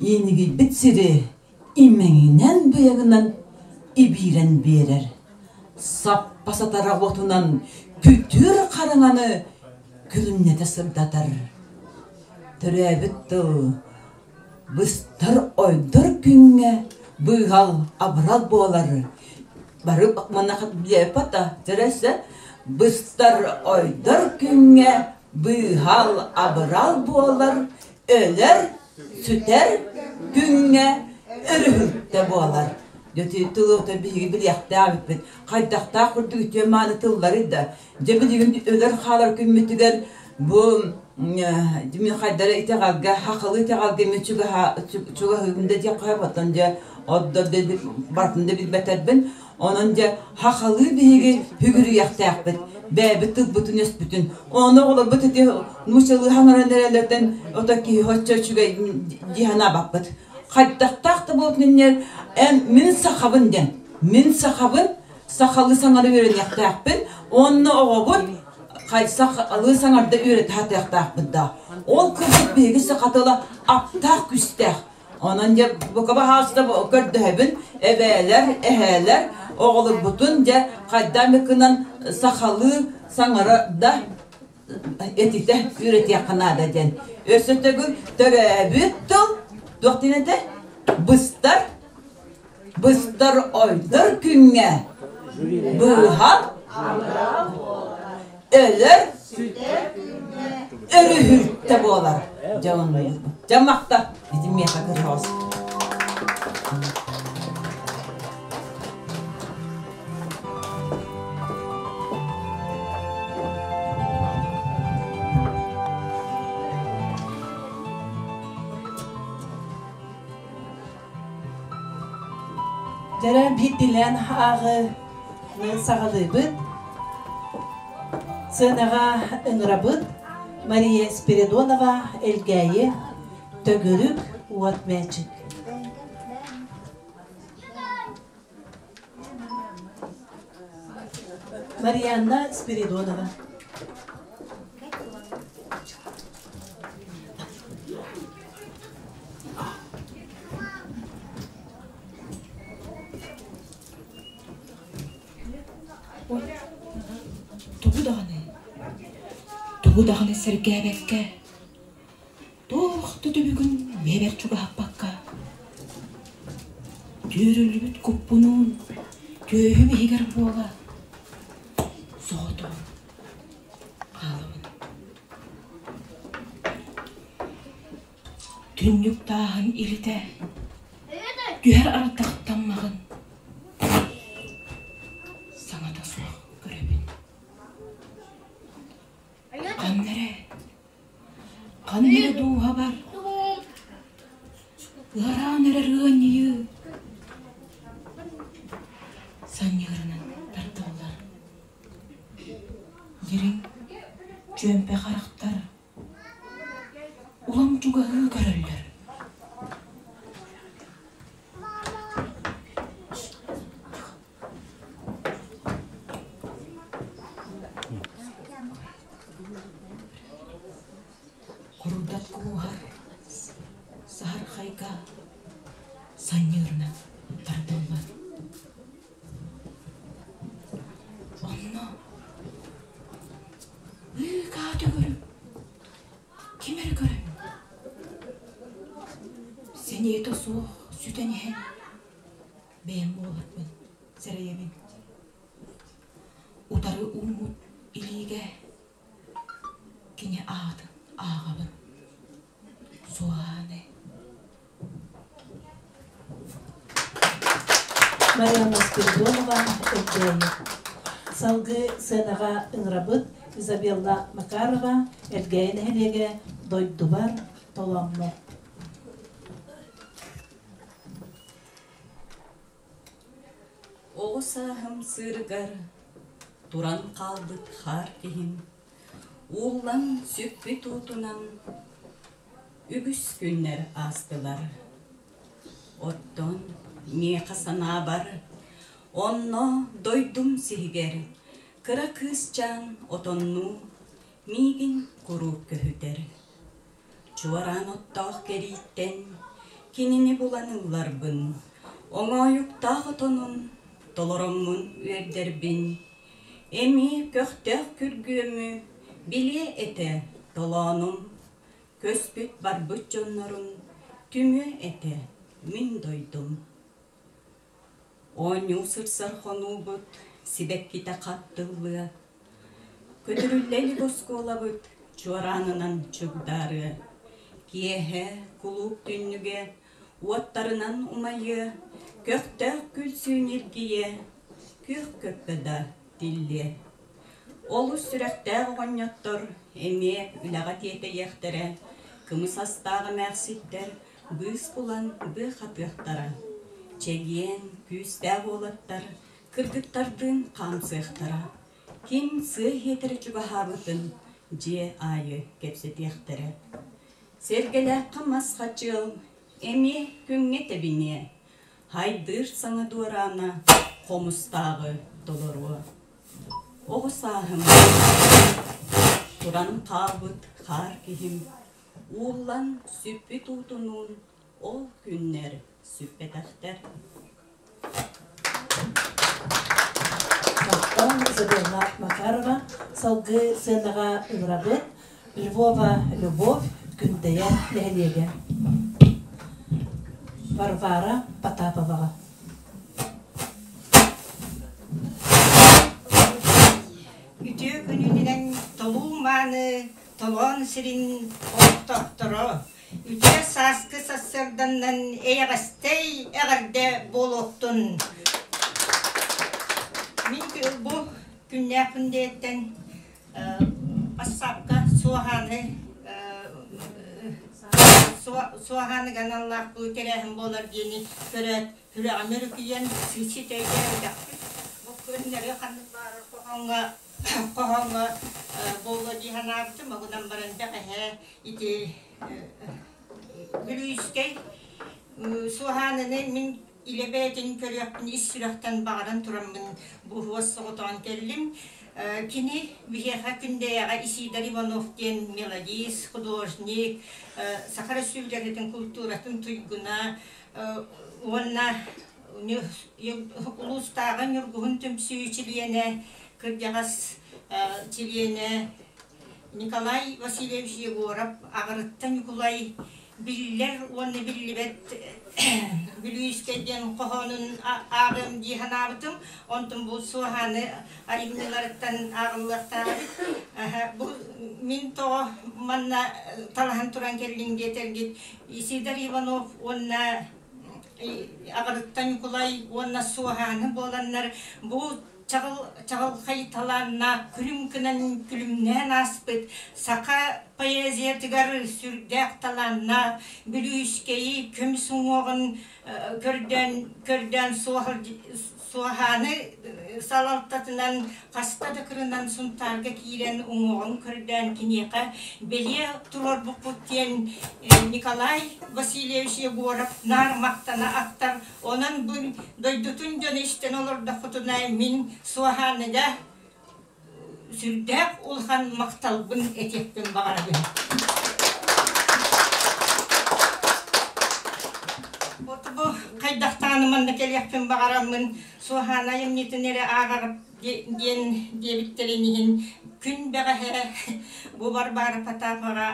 иинигийбит сири имэҥинэн быйаҥынан ибиирэн биэрэр. Саппа сатара уотунан күтүр хараҥаны күлүмнэтэ сырдатар. Төрөөбүт тыл быстар ойдор күҥҥэ быыһал абырал буолар бары манаха билиэппата дьэрэсэ быстар ойдор күҥҥэ быыһал абырал буолар өлөр сүтэр күҥҥэ өрүһүлтэ буолар дьэ тылы биһиги билиэхтээх эбиппит хайдахтаах курдук үтүө мааны тыллары да Дьэ билигин өлөр хаалар күммүтүгэр бу мин хайдара итэҕэлгэ хахалы итэҕэлгэ мен чугаһыыбын да диэххэ оттон дьэ отдо барытын да билбэтэрбин онон дьэ хахалыы биһиги сүгүрүйэхтээхпит бэйэбит тылбытын өспүтүн ону оҕолорбут ити нууччалыы хаҥаран эрэллэртэн ото киһи оччо үчүгэй дии санаабаппыт хайдахтаах да буолтун эн мин сахабын диэн мин сахабын сахалыы саҥара үөрэниэхтээхпин уонна оҕобут сахалыы саҥарда үөрэтэ сатыахтаахпыт да. Ол курдук биһиги саха тыла аптаах күүстээх. Онон дьэ бука баһаалыста көрдөһөбүн эбээлэр, эһээлэр оҕолорбутун дьэ хайдах эмэ гынан сахалыы саҥара да этитэ үөрэтиэххэ наада диэн. Өссө төгүл төрөөбүт тыл туох диэн этэ? Быстар Быстар ойдор күҥҥэ быыһа өлөр өрүһүлтэ буолар. Дьэ Дьэ махта ити миэхэ кырһоос. Дьэрэ биирдиилээн ааҕы саҕалыыбыт. Сыанаҕа ыҥырабыт Мария Спиридонова Элгээйи Төгүрүк уот мээчик. Марианна Спиридонова. Тугу даҕаны, тугу даҕаны сэргээбэккэ, туох да түбүгүн бэйэбэр чугаһаппакка, түөрүллүбүт куппунуун түөһүм иһигэр буола соҕотоҕун. Түннүк тааһын илитэ түһэр ардах таммаҕын саҥата суох көрөбүн. Ханна эрэ, ханна эрэ дууһабар ыараан эрэр ыанньыйыы санньыарынан тардыллар. Дириҥ чүөмпэ харахтар улам чугаһыы көрөллөр. Курдат кууһар саһархайга санньыырынан тардыллар. Онно Быыкаа төгүрүк ким эрэ көрөн сэниэтэ суох сүтэн иһэн бэйэм буоларбын сэрэйэбин. Утары ууммут илиигэ кини аатын ааҕабын. Суоһааны. Марианна Спиридонова, Элгээйи. Салгыы сыанаҕа ыҥырабыт Изабелла Макарова, Элгээйи нэһилиэгэ Дойдубар толооммут. Оҕо сааһым сыырыгар туран хаалбыт хаар киһим ууллан сүппүт уутунан үгүс күннэр аастылар. Оттон миэхэ санаабар, онно дойдум сиһигэр кыра кыысчаан отоннуу миигин куруук көһүтэр. Чуораан оттоох кэрииттэн кинини булан ылларбын, оҥоойуктаах отонун толороммун үөрдэрбин, эмиэ көхтөөх күргүөмү билиэ этэ толоонум, көспүт барбыт дьоннорун түмүө этэ мин дойдум. Оонньуу сырсар хонуубут сибэккитэ хат тыллыа, Көтүрүллэ илик оскуолабыт чуораанынан чугдаарыа, Киэһэ кулууп түннүгэ уоттарынан умайыа, Көхтөөх күлсүү ньиргийиэ, күөх көппө да тиллиэ. Олус сүрэхтээх оҕонньоттор эмиэ үлэҕэ тиэтэйиэхтэрэ, кымыс астаах эмээхситтэр быыс булан быа хатыахтара. Чэгиэн, күүстээх уолаттар кыргыттардыын хаамсыахтара, ким сыа иһиэтэрэ чугаһаабытын дьиэ аайы кэпсэтиэхтэрэ. Сэргэлээххэ мас хачыал эмиэ күҥҥэ тэбиниэ, хайдыыр саҥа дуораана хомустааҕы толоруо. Оҕо сааһым туран хаалбыт хаар киһим ууллан сүппүт уутунуун ол күннэр сүппэтэхтэр. Махтал Изабелла Макарова салгыы сыанаҕа ыҥырабыт Львова Любовь Күндэйэ нэһилиэгэ. Варвара Потаповаҕа. Үтүө күнүнэн толуу мааны толоон сирин олохтоохторо Үтүө сааскы сарсыарданнан эйэҕэстэй эҕэрдэ буолуохтун! Мин бу күннээх күндээттэн бассаапка суоһааны суоһааныга аналлаах бу тэрээһин буолар диэни көрөөт сүрэҕим өрүкүйэн сыыччыт өйдөөбөтөхпүт. Бу күннэри ханнык баарар хоһооҥҥо хоһооҥҥо буолуо дии санаабытым, огунан баран бэҕэһээ ити Бүлүүскэй Суоһааныны мин илэ бэйэтин көрүөхпүн ис сүрэхтэн баҕаран тураммын бу уос соҕотоҕун кэллим. Кини биһиэхэ Күндэйэҕэ Исидор Иванов диэн мелодист, художник, Саха Өрөспүүбүлүкэтин култууратын туйгуна уонна улуустааҕы Ньургуһун түмсүү чилиэнэ, кырдьаҕас чилиэнэ Николай Васильевич Егоров Аҕырытта Ньукулай биллэр уонна биллибэт Бүлүүскэ диэн хоһоонун ааҕыам дии санаабытым. Онтон бу Суоһааны айымньыларыттан ааҕыллыахтаах эбит. Бу мин тоҕо манна талаһан туран кэллиҥ диэтэргит Исидор Иванов уонна Аҕырыттан Ньукулай уонна Суоһааны буоланнар бу чаҕыл чаҕылхай талааннаах күлүм гынан күлүмнээн ааспыт саха поэзиятыгар сүрдээх талааннаах Бүлүүскэйи көмүс уҥуоҕун көрдөөн көрдөөн суоһааны салалтатынан хаста да кырынан Сунтаарга киирэн уҥуоҕун көрдөөн киниэхэ бэлиэ туруорбуппут диэн Николай Васильевич Егоров наар махтана ахтар. Онон бу дойдутун дьоно истэн олордоххутуна мин Суоһааныга сүрдээх улахан махталбын этиэхпин баҕарабын. Вот бу хайдахтааны манна кэлиэхпин баҕараммын Суоһаана айымньытын эрэ ааҕар диэн диэбиттэрин иһин күн бэҕэһээ бу Варвара Потаповаҕа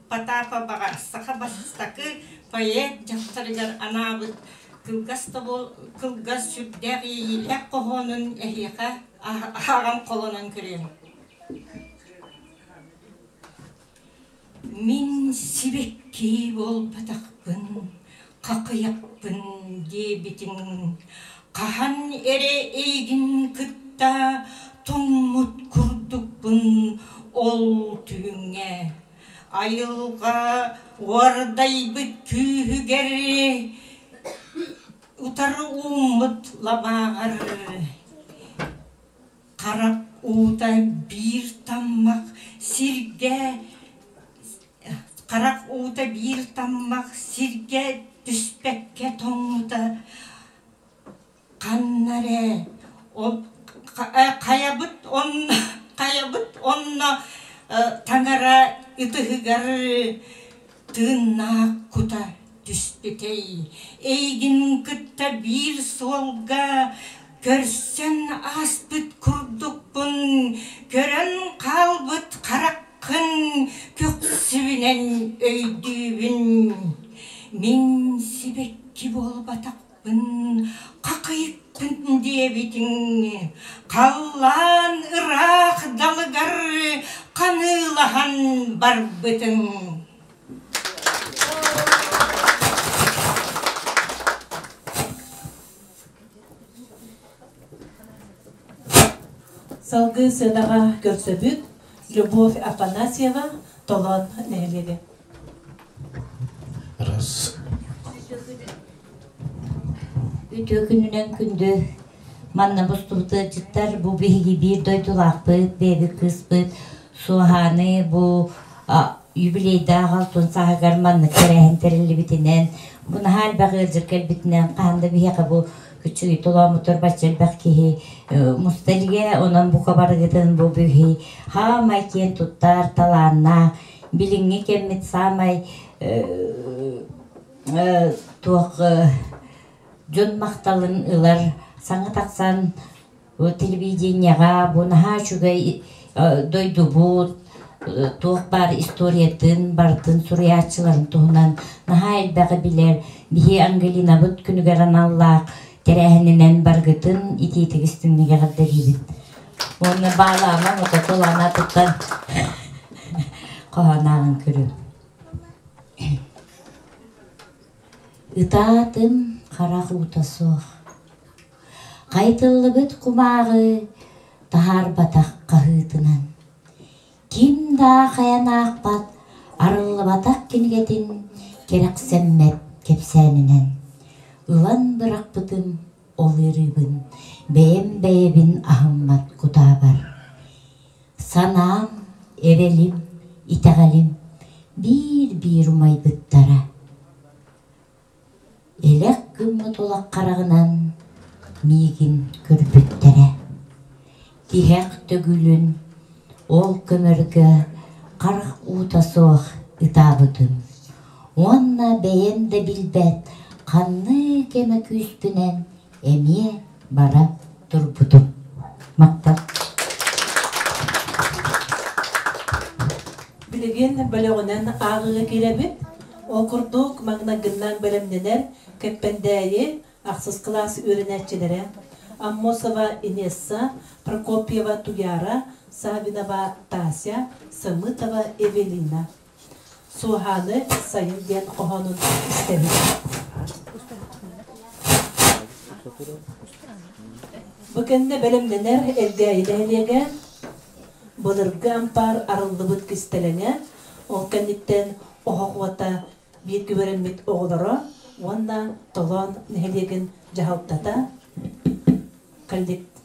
Потаповаҕа саха бастакы поэт дьахтарыгар анаабыт кылгас тобул кылгас сүрдээх иэйиилээх хоһоонун эһиэхэ ааҕан холонон көрүөм. Мин сибэкки буолбатахпын, хахыйахпын диэбитиҥ, хаһан эрэ эйигин кытта тоҥмут курдукпун ол түүҥҥэ. Айылҕа уордайбыт күүһүгэр утары ууммут лабааҕар Харах уута биир таммах сиргэ харах уута биир таммах сиргэ түспэккэ тоҥмута ханна эрэ хайабыт онно хайабыт онно таҥара ытыһыгар тыыннаах кута түспүтэй эйигин кытта биир суолга көрсөн ааспыт курдукпун көрөн хаалбыт хараххын көхсүбүнэн өйдүүбүн мин сибэкки буолбатахпын хахыйыкпын диэбитиҥ халлаан ыраах далыгар ханыылаһан барбытыҥ Салгыы сыанаҕа көрсөбүт Любовь Афанасьева, Толоон нэһилиэгэ. Раз. Үтүө күнүнэн күндү манна мустубут ыалдьыттар бу биһиги биир дойдулаахпыт, бэйэбит кыыспыт Суоһааны бу юбилейдаах алтын сааһыгар маннык тэрээһин тэриллибитинэн, бу наһаа элбэх ыалдьыт кэлбитинэн, хаһан да биһиэхэ бу күчүгүй толооммутугар бачча элбэх киһи муста илигэ, онон бука барыгытын бу биһи хаамай киэн туттар, талааннаах, билиҥҥи кэммит саамай туох дьон махталын ылар, саҥа тахсан телевидениеҕа бу наһаа үчүгэй дойдубут туох баар историятын барытын суруйааччыларын туһунан наһаа элбэҕи билэр биһи Ангелинабыт күнүгэр аналлаах тэрээһининэн баргытын итиитик истиҥник эҕэрдэлиибит уонна баалаама мототул анаатыттан хоһоонааҕын көрүм Ытаатым харах уута суох Хайытыллыбыт кумааҕы таһаарбатах хаһыытынан, ким да аахайан аахпат арыллыбатах кинигэтин кэрэхсэммэт кэпсээнинэн ылан бырахпытым ол ыарыыбын бэйэм бэйэбин аһыммат кутаабар. Санаам, эрэлим, итэҕэлим биир-биир умайбыттара. Элэх гыммыт улах хараҕынан миигин көрбүттэрэ, тиһэх төгүлүн ол көмөргө харах уута суох ытаабытым уонна бэйэм да билбэт ханнык эмэ күүспүнэн эмиэ бара турбутум. Махтал. Билигин бөлөҕүнэн ааҕыыга киирэбит. Ол курдук маҥнайгыннан бэлэмнэнэр Кэппэндээйи ахсыс кылаас үөрэнээччилэрэ Аммосова Инесса, Прокопьева Туяра, Савинова Тася, Самытова Эвелина. Суоһааны сайын диэн хоһоонун истэбит. Бу кэннэ бэлэмнэнэр Элгээйи нэһилиэгэ былыргы ампаар арыллыбыт кистэлэҥэ, ол кэнниттэн оһох уота бииргэ үөрэммит оҕолоро уонна Толоон нэһилиэгин дьаһалтата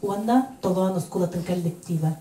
уонна Толоон оскуолатын коллектива.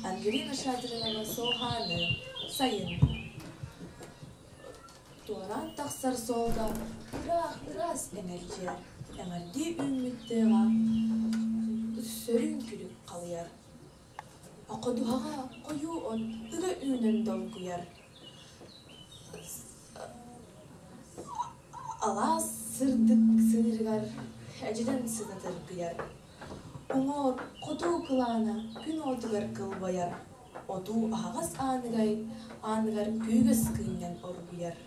Ангелина Шадринова Суоһааны сайын Туораан тахсар суолга ыраах ыраас эҥэрдьийэр, эҥэрдии үүммүт тыаҕа сөрүүн күлүк халыйар. Ходуһаҕа хойуу от ыга үүнэн долгуйар. Алаас сырдык сыырыгар эдьидэн сыта тыргыйар. Уҥуор хотуу кылаана күн уотугар кылбайар, отуу аһаҕас ааныгай ааныгар күүгэс кыынньан оргуйар.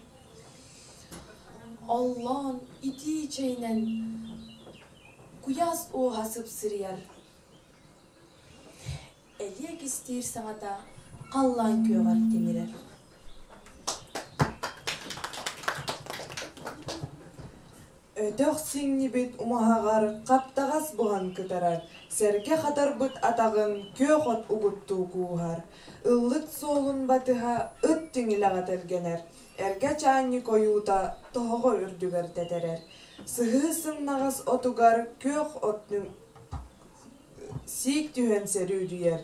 Оллоон итии чэйинэн куйаас уоһа сыпсырыйар. Элиэ кистиир саҥата халлаан күөҕэр тимирэр. Өтөх сиҥнибит умуһаҕар хаптаҕас буһан кытарар, сэргэ хатарбыт атаҕын күөх от угуттуу кууһар, ыллык суолун батыһа ыт тиҥилэҕэ тэлгэнэр, эргэ чаанньык ойуута тоһоҕо үрдүгэр тэтэрэр, сыһыы сымнаҕас отугар күөх от сиик түһэн сөрүүдүйэр,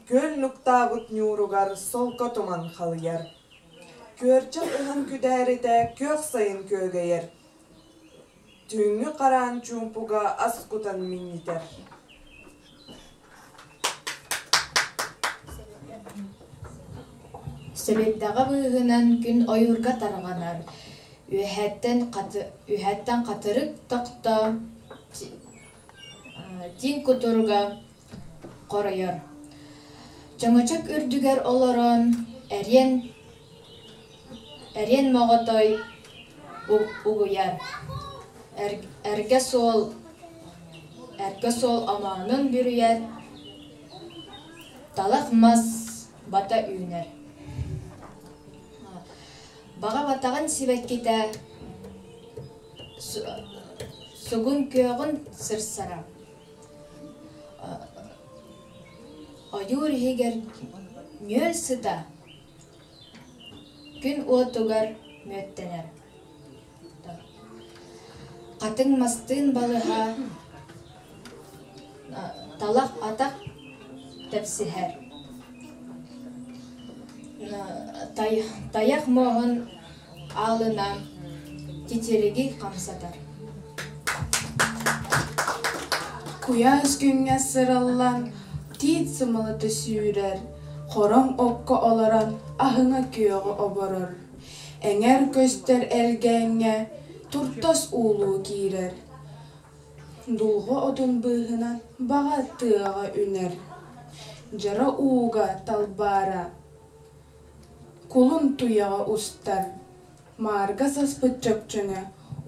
күөл нуктаабыт ньууругар солко туман халыйар. Күөрчэх ыһан күдээритэ күөх сайын күөгэйэр, түүҥҥү хараан чуумпуга ас кутан минньитэр. Сэбирдэҕэ быыһынан күн ойуурга тарҕанар, үөһэттэн, үөһэттэн хатырык тохто тииҥ кутуруга хоройор. Чөҥөчөк үрдүгэр олорон эриэн, эриэн моҕотой угуйар, эргэ суол, эргэ суол омоонун бүрүйэр, талах мас бата үүнэр. Баҕа батаҕын сибэккитэ сугун күөҕүн сырсара. Ойуур иһигэр нүөл сыта күн уотугар мүөттэнэр. Хатыҥ мастыын балыһа талах атах тэпсиһэр. Тайах муоһун аалына титириги хамсатар. Куйаас күҥҥэ сыраллан, тиит сымалата сүүрэр, хороҥ окко олорон аһыҥа күөҕү оборор. Эҥэр көстөр элгээҥҥэ туртас уулуу киирэр. Дулҕа отун быыһынан баҕа тыаҕа үнэр. Дьара ууга талбаара Кулун туйаҕа устар, маарга саспыт чөкчөҥө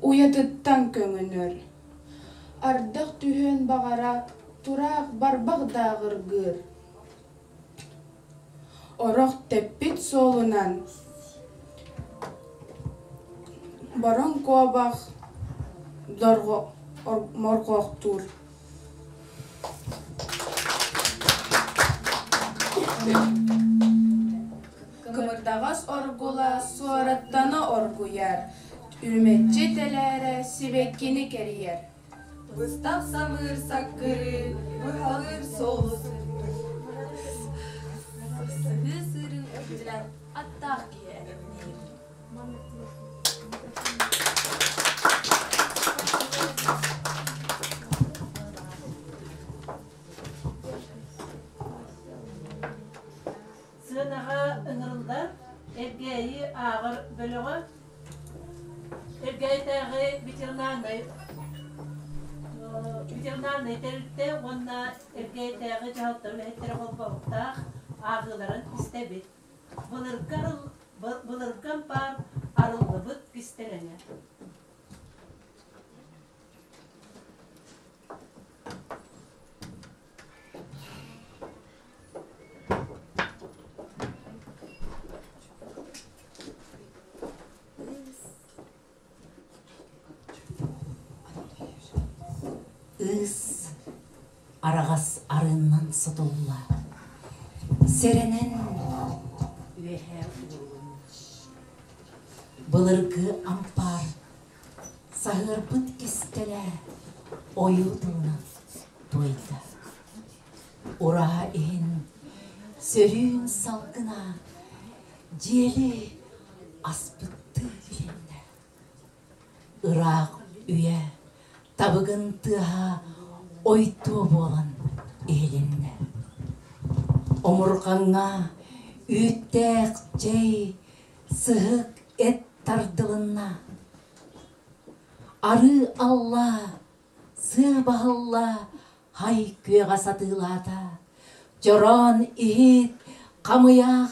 уйатыттан көҥөнөр. Ардах түһүөн баҕара тураах барбах дааҕыргыыр. Орох тэппит суолунан бороҥ куобах морҕоохтуур Кымырдаҕас оргула суораттана оргуйар, үрүмэччи тэлээрэ сибэккини кэрийэр Быстах самыыр саккырыы, быһалыыр суолу Сыһыы сыырын үрдүнэн аттаах киһи элэҥниир. Сыанаҕа ыҥырыллар Эргээйи ааҕар бөлөҕө Эргээйитээҕи ветеринарнай ветеринарнай тэрилтэ уонна Эргээйитээҕи дьаһалта үлэһиттэрэ холбоһуктаах ааҕыыларын истэбит. Былыргы былыргы ампаар арыллыбыт кистэлэҥэ. Ыыс араҕас арыыннан сотулла, сэрэнэн үөһэ уурулунна. Былыргы ампаар саһыарбыт кистэлэ ойуу тылынан туойда. Ураһа иһин сөрүүн салгына дьиэли аспыттыы билиннэ. Ыраах үйэ табыгын тыаһа ойдуо буолан иһилиннэ. Омурҕаҥҥа үүттээх чэй сыһык эт тардылынна. Арыы алла, сыа баһылла хай күөҕэ сатыылаата. Чороон иһит, хамыйах,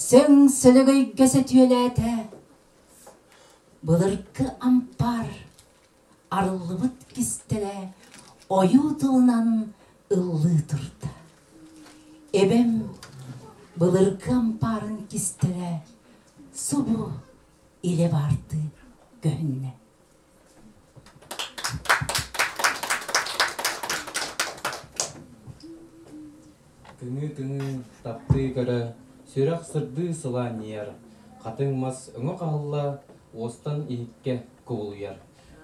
сөҥ сөлөгөйгө сөтүөлээтэ. Былыргы ампаар арыллыбыт кистэлэ ойуу тылынан ыллыы турда. Эбэм былыргы ампаарын кистэлэ субу илэ баардыы көһүннэ. Кыҥыы-кыҥыы, таптыы көрө, сүрэх сырдыы сылаанньыйар, хатыҥ мас өҥө хаһылла, уостан иһиккэ кубулуйар.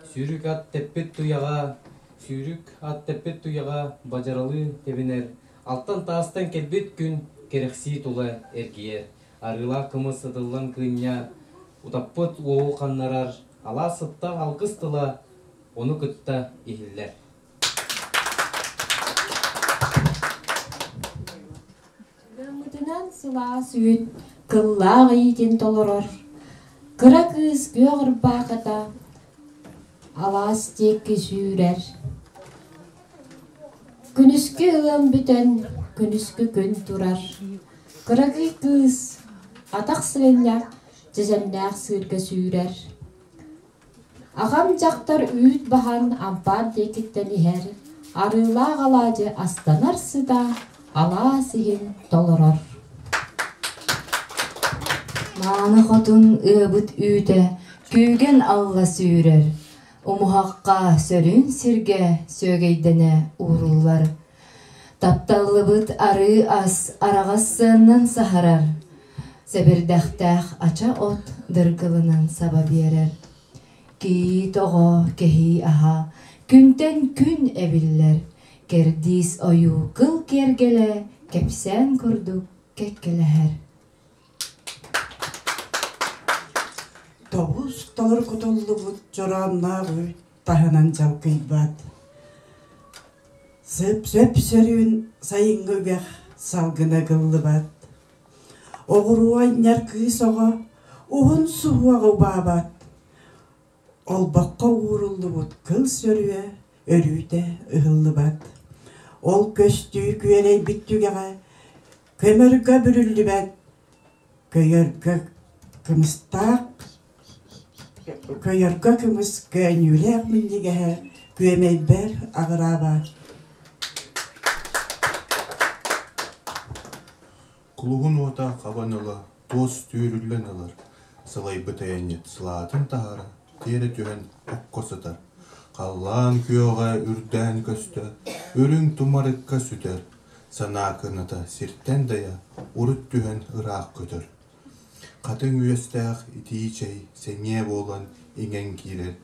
Сүүрүк ат тэппит туйаҕа, сүүрүк ат тэппит туйаҕа бадьаралыы тэбинэр, алтан таастан кэлбит күн кэрэхсии тула эргийэр. Арыылаах кымыс ытыллан кыынньа, утаппыт уоҕу ханнарар, алаас сыттаах алгыс тыла ону кытта иһиллэр. Ыаммытынан сылаас үүт кыллаах иитин толорор, кыра кыыс күөх ырбаахыта алаас диэки сүүрэр. Күнүскү ыам бүтэн, күнүскү күн турар. Кыракый кыыс атах сыгынньах дьэдьэннээх сыырга сүүрэр. Аҕам дьахтар үүт баһан ампаар диэкиттэн иһэр, арыылаах алаадьы астанар сыта алаас иһин толорор. Мааны хотун ыабыт үүтэ күүгэн алла сүүрэр, умуһахха сөрүүн сиргэ сүөгэйдэнэ ууруллар. Тапталлыбыт арыы ас араҕас сыаннан саһарар, сэбирдэхтээх ача от дыргылынан саба биэрэр. Кийиит оҕо кэһии аһа күнтэн күн эбиллэр, кэрдиис ойуу кыл киэргэлэ кэпсээн курдук кэккэлэһэр. Тобус толору кутуллубут чороонноох үүт таһынан дьалкыйбат. Сөп-сөп сөрүүн сайыҥҥы үгэх салгына кыллыбат. Оҕуруо анньар кыыс оҕо уһун суһуоҕа убаабат. Олбоххо ууруллубут кыл сөрүө өрүүтэ ыһыллыбат. Ол көстүү күөрэйбит түгэҕэ көмөргө бүрүллүбэт, көйөргө кымыстаах көйөргө кымыс көөнньүүлээх минньигэһэ күөмэйбэр аҕыраабат. Кулуһун уота хабан ыла, туос түүрүллэн ылар, сылайбыт айанньыт сылаатын таһаара тиэрэ түһэн окко сытар. Халлаан күөҕэ үрдээн көстө, үрүҥ тумарыкка сүтэр, санаа кыната сиртэн дайа, урут түһэн ыраах көтөр. Хатыҥ үөстээх итии чэй сэниэ буолан иҥэн киирэр,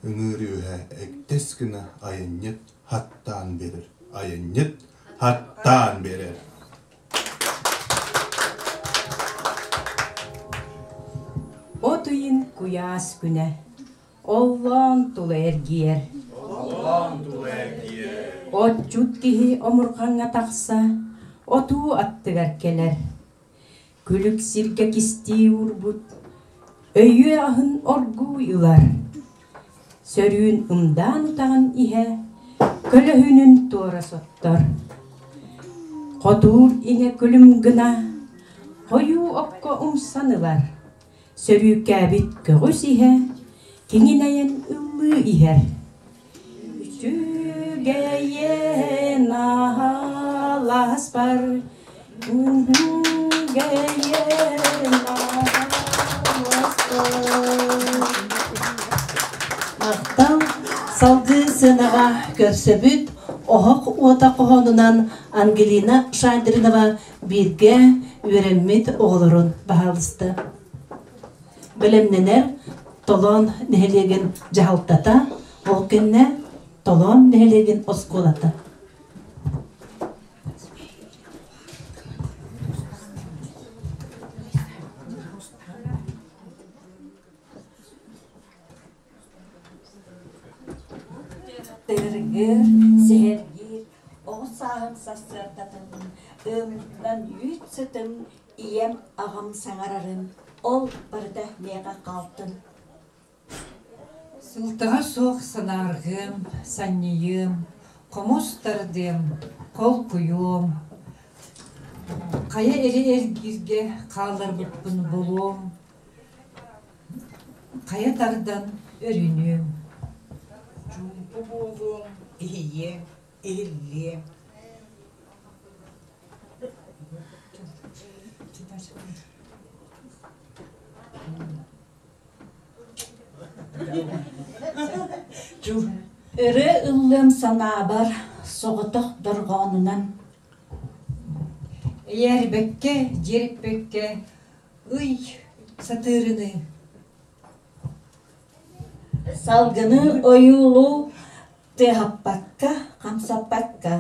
ыҥыыр үөһэ эктэс гына айанньыт хаттаан биэрэр, айанньыт хаттаан биэрэр. От ыйын куйаас күнэ Оллоон тула эргийэр. Отчут киһи омурҕаҥҥа тахса, отуу аттыгар кэлэр. Күлүк сиргэ кистии уурбут, өйүө аһын оргууй ылар. Сөрүүн ымдаан утаҕын иһэ, көлөһүнүн туора соттор. Хотуур иҥэ күлүм гына, хойуу окко умсан ылар. Сөрүүкээбит көҕүс иһэ, киҥинэйэн ыллыы иһэр. Үчүгэйин аһаласпар, үчүгэйин аһаласпар. Махтал салгыы сыанаҕа көрсөбүт Оһох уота хоһоонунан Ангелина Шадринова бииргэ үөрэммит оҕолорун баһаалыста. Бэлэмнэнэр Толоон нэһилиэгин дьаһалтата, ол кэннэ Толоон нэһилиэгин оскуолата. Тыыргыыр, сэһэргиир, оҕо сааһым сарсыардатын, ыаммытынан үүт сытын, ийэм, аҕам саҥарарын, ол барыта миэхэ хаалтын. Сылтаҕа суох санаарҕыам, санньыйыам, хомус тардыам, холкуйуом, хайа эрэ эргииргэ хаалларбыппын булуом, Хайа тардан өрүнүөм Чуумпу буолуом, иһийиэм, иһиллиэм Өрө ыллыам санаабар соҕотох дорҕоонунан Эйээрбэккэ, дьиэриппэккэ Ый сатыырыныы Салгыны ойуулуу тыаһаппакка, хамсаппакка.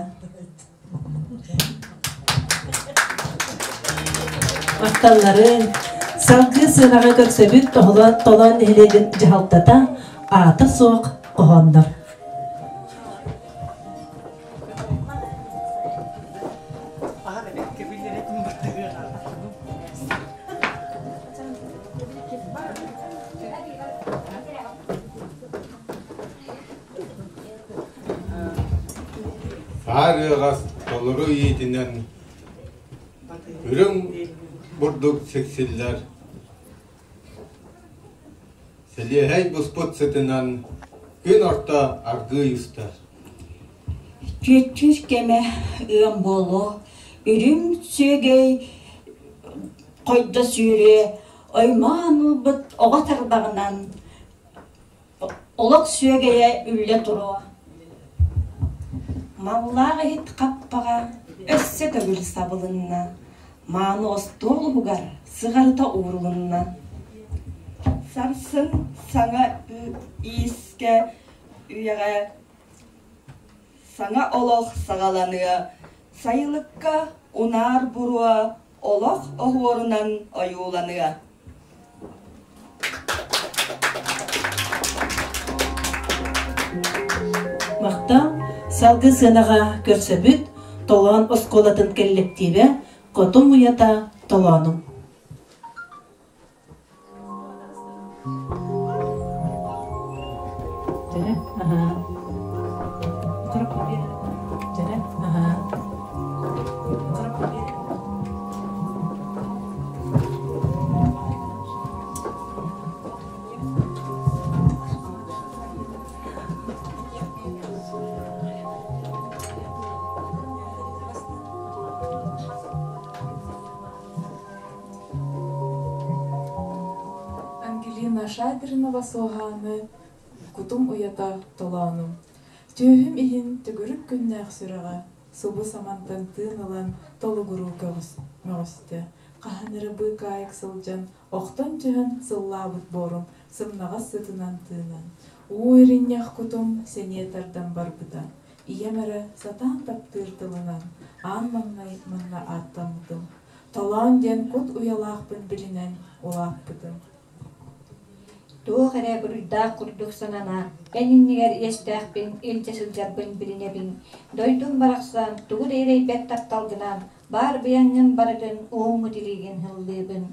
Махталларын салгыы сыанаҕа көрсөбүт Толоон нэһилиэгин дьаһалтата аата суох хоһооннор. Саар ыаҕас толору иитинэн үрүҥ бурдук сиксиллэр Сэлиэһэй буспут сытынан күн орто аргыый устар. Түөттүүр кэмэ ыам буолуо, үрүҥ сүөгэй хойдо сүүрүө, оймоон ылбыт оҕо тарбаҕынан олох сүөгэйэ үллэ туруо. Маллаах иһит хаппаҕа өссө төгүл сабылынна, мааны остуол уһугар сыҕарыта уурулунна. Сарсын саҥа иискэ үйэҕэ саҥа олох саҕаланыа, сайылыкка унаар буруо олох оһуорунан ойууланыа. Махтал салгыы сыанаҕа көрсөбүт Толоон оскуолатын кэллэктиибэ Хотун уйата Толоонум. Шадринова Суоһааны кутум уйата толоонум. Түөһүм иһин төгүрүк күннээх сүрэҕэ субу самантан тыын ылан толугуруу мөҕүстэ. Хаһан эрэ быыкаайык сылдьан, охтон түһэн сыллаабыт буорум сымнаҕас сытынан тыынан, уу иринньэх кутум сэниэ тардан барбыта. Ийэм эрэ сатаан таптыыр тылынан аан маҥнай манна ааттаммытым. Толоон диэн кут уйалаахпын билинэн улааппытым. Туох эрэ буруйдаах курдук санана, эн иннигэр иэстээхпин, илдьэ сылдьарбын билинэбин. Дойдум барахсан, тугу да эрэйбэт тапталгынан, баар быйаҥҥын барытын уһуҥҥут илиигин һыллыыбын.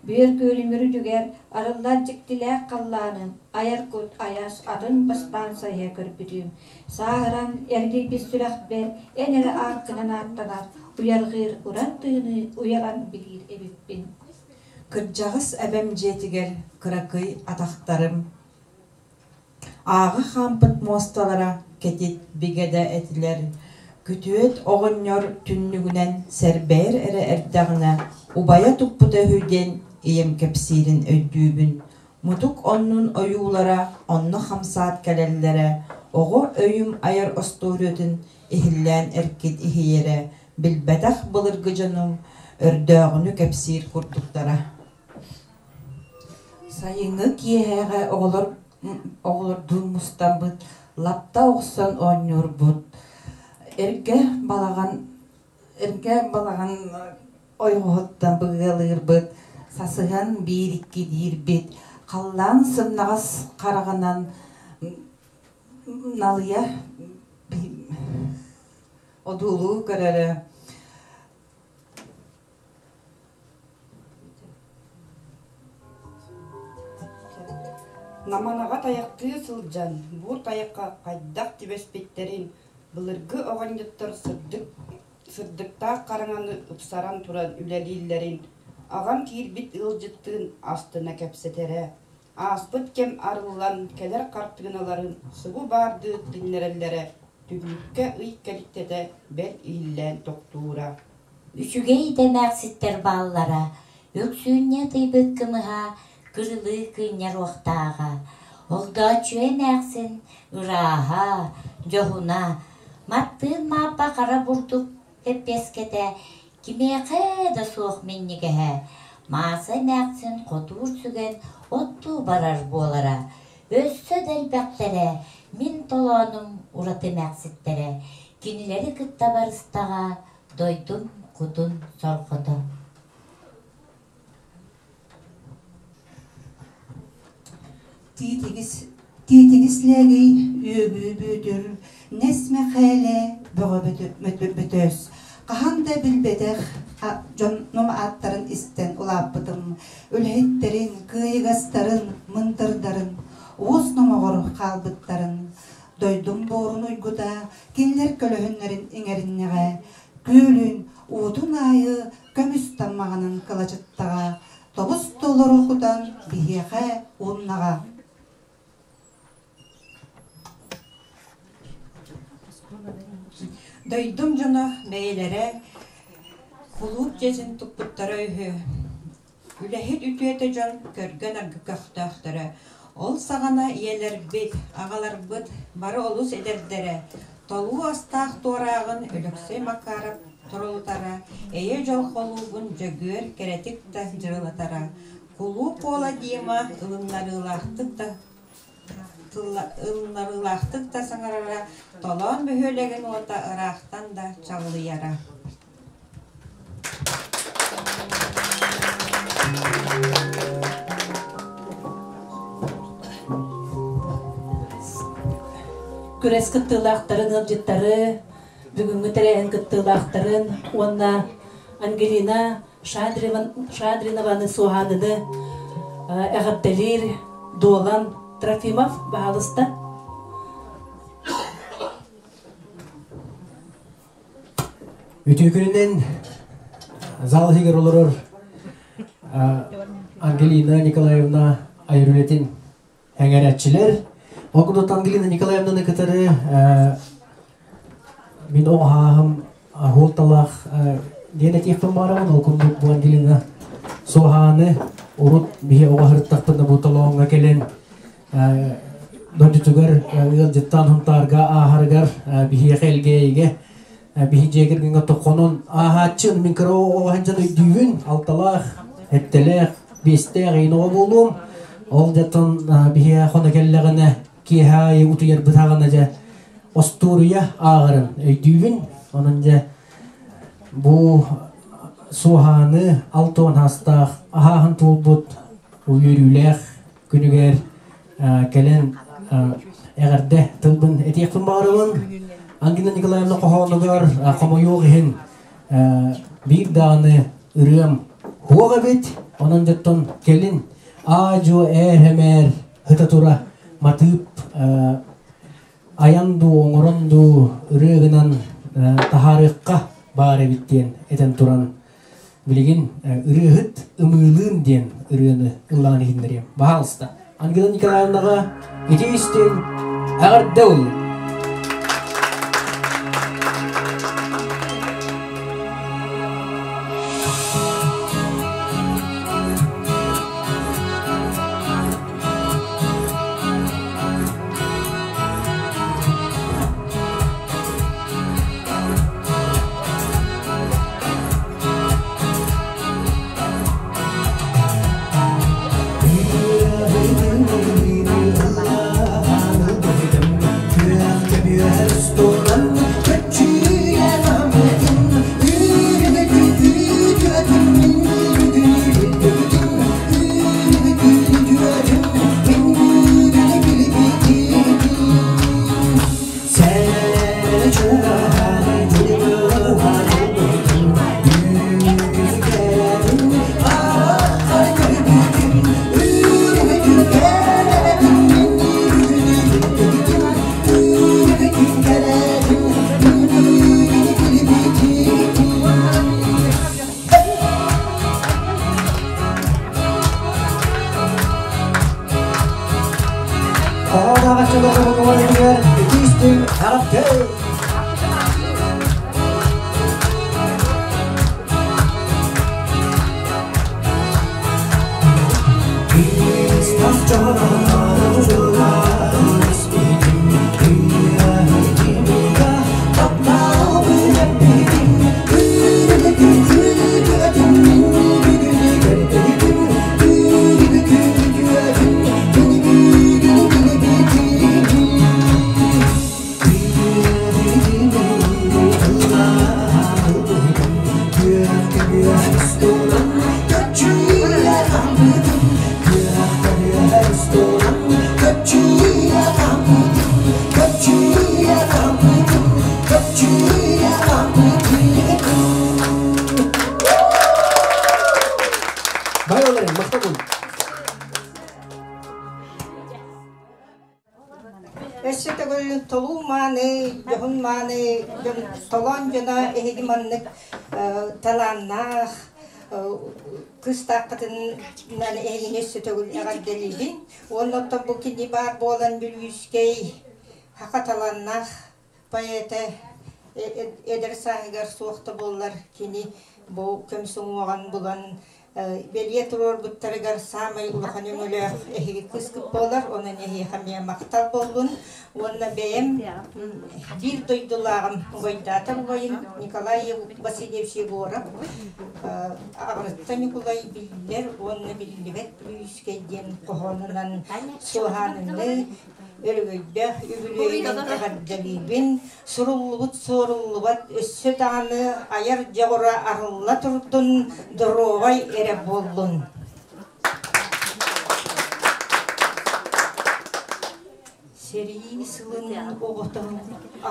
Бүөр күөлүм үрдүгэр арыллар дьиктилээх халлаанын айар кут айас атын бастаан сайыһа көрбүтүм. Сааһыран эргийбит сүрэхпэр эн эрэ ааккынан ааттанар, уйарҕыыр уран тыыны уйалан билиир эбиппин. Кырдьаҕас эбэм дьиэтигэр кыракый атахтарым ааҕа хаампыт муосталара кэтит бигэ да этилэр, күтүөт оҕонньор түннүгүнэн сэрбэйэр эрэ эрдэҕинэ убайа туппута үһү диэн ийэм кэпсиирин өйдүүбүн. Мутук оннун ойуулара онно хамсаат кэлэллэрэ, оҕо өйүм айар остуоруйатын иһиллээн эркин иһийэрэ, билбэтэх былыргы дьонум өрдөөҕүнү кэпсиир курдуктара. Сайыҥҥы киэһээҕэ оҕолор оҕолордуун мустаммыт, лапта охсон оонньуурбут. Эргэ балаҕан эргэ балаҕан ойоҕоһуттан быгыалыырбыт, сасыһан биир-икки диирбит, халлаан сымнаҕас хараҕынан налыйа одуулуу көрөрө. Наманаҕа тайахтыы сылдьан, бу тайахха хайдах түбэспиттэрин былыргы оҕонньоттор сырдык, сырдыктаах хараҥаны ыпсаран туран үлэлииллэрин аҕам киирбит ыалдьыттыын астына кэпсэтэрэ. Ааспыт кэм арыллан кэлэр хартыыналарын субу баардыы тилиннэрэллэрэ, түбүккэ ый кэликтэтэ бэрт иһиллээн тохтуура. Үчүгэй да эмээхситтэр бааллара, Өксүүнньэ ытыйбыт кымыһа кырылыы кыынньар уохтааҕа, Огдооччуйа эмээхсин ырааһа, дьоһуна, Маттыын Мааппа хара бурдук лэппиэскэтэ кимиэхэ да суох минньигэһэ, Мааса эмээхсин хотуур сүгэн оттуу барар буолара, өссө да элбэхтэрэ, мин толоонум ураты эмээхситтэрэ, кинилэри кытта барыстаҕа дойдум кутун сорҕото. Тиитигис, тиитигис лээгий үөгүү Бүөтүр, Нэс Мэхээлэ бөҕө Бөтөөс. Хаһан да билбэтэх дьонум ааттарын истэн улааппытым. Үлэһиттэрин, кыайыгастарын, мындырдарын, уос номоҕор хаалбыттарын. Дойдум буорун уйгута кинилэр көлөһүннэрин иҥэриннэҕэ, күөлүн уутун аайы көмүс таммаҕынан кылачыттаҕа, тобус толору кутан биһиэхэ ууннаҕа. Дойдум дьоно бэйэлэрэ кулууп дьиэтин туппуттара үһү. Үлэһит үтүөтэ дьон көргө-нарга көхтөөхтөрө. Ол саҕана ийэлэрбит, аҕаларбыт бары олус эдэрдэрэ. Толуу астаах туорааҕын Өлөксөй Макаров торолутара, эйэ-дьол холуубун Дьөгүөр кэрэтик да дьырылатара. Кулууп уола Дима ылыннарыылаахтык да ылыннарыылаахтык да саҥарара, Толоон бөһүөлэгин уота ыраахтан да чаҕылыйара. Күрэс кыттыылаахтарын ыалдьыттары, бүгүҥҥү тэрээһин кыттыылаахтарын уонна Ангелина Шадринованы Суоһааныны эҕэрдэлиир Дуолан Трофимов, баһаалыста. Үтүө күнүнэн зал иһигэр олорор Ангелина Николаевна айар үлэтин эҥэрээччилэр. Ол курдук Ангелина Николаевнаны кытары мин оҕоһааһым аһуолталаах диэн этиэхпин баҕарабын. Ол курдук бу Ангелина Суоһааны Урут биһи оҕо сырыттахпытына бу толооҥҥо кэлэн дойдутугар ыалдьыттаан Хунтаарга ааһарыгар биһиэхэ Элгээйигэ биһи дьиэ кэргэҥҥэ тоххонон ааһааччы мин кыра оҕо сылдьан өйдүүбүн алталаах, сэттэлээх, биэстээх иин оҕо буолуом. Ол дьаттан биһиэхэ хоно кэллэҕинэ киэһэ аайы утуйарбыт аҕана дьэ остуоруйа ааҕарын өйдүүбүн. Онон дьэ бу суоһааны 60 аастаах аһааһын туолбут үөрүүлээх күнүгэр кэлэн эҕэрдэ тылбын этиэхпин баҕарабын. Ангина Николаевна хоһоонугар хомойуох иһин биир даҕаны ырыам хуох эбит. Онон дьоттон кэлин аа-дьуо ээр-эмээр ыта тура матыып айан дуу, оҥорон дуу ырыа гынан таһаарыахха баар эбит диэн этэн туран билигин ырыаһыт ымыылыын диэн ырыаны ыллаан иһиннэриэм. Баһаалыста. Ангела Николаевнаҕа ити истиҥ эҕэрдэ буоллун. Өссө төгүл толуу мааны, дьоһун мааны дьон толоон дьоно эһиги маннык талааннаах кыыстааххытынан эһигини өссө төгүл эҕэрдэлиибин. Уонна оттон бу кини баар буолан Бүлүүскэй саха талааннаах поэта эдэр сааһыгар суох да буоллар кини бу көмүс уҥуоҕун булан бэлиэ туруорбуттарыгар саамай улахан өҥөлөөх эһиги кыыскыт буолар, онон эһиэхэ эмиэ махтал буоллун. Уонна бэйэм биир дойдулааҕым убайдаатар убайым Николай Васильевич Егоров Аҕырытта Ньукулай биллэр уонна биллибэт Бүлүүскэй диэн хоһоонунан суоһааныны өрөгөйдөөх үбүлүөйүнэн эҕэрдэлиибин. Суруллубут суоруллубат өссө даҕаны айар дьоҕура арылла турдун, доруобай эрэ буоллун. Сэрии сылын оҕото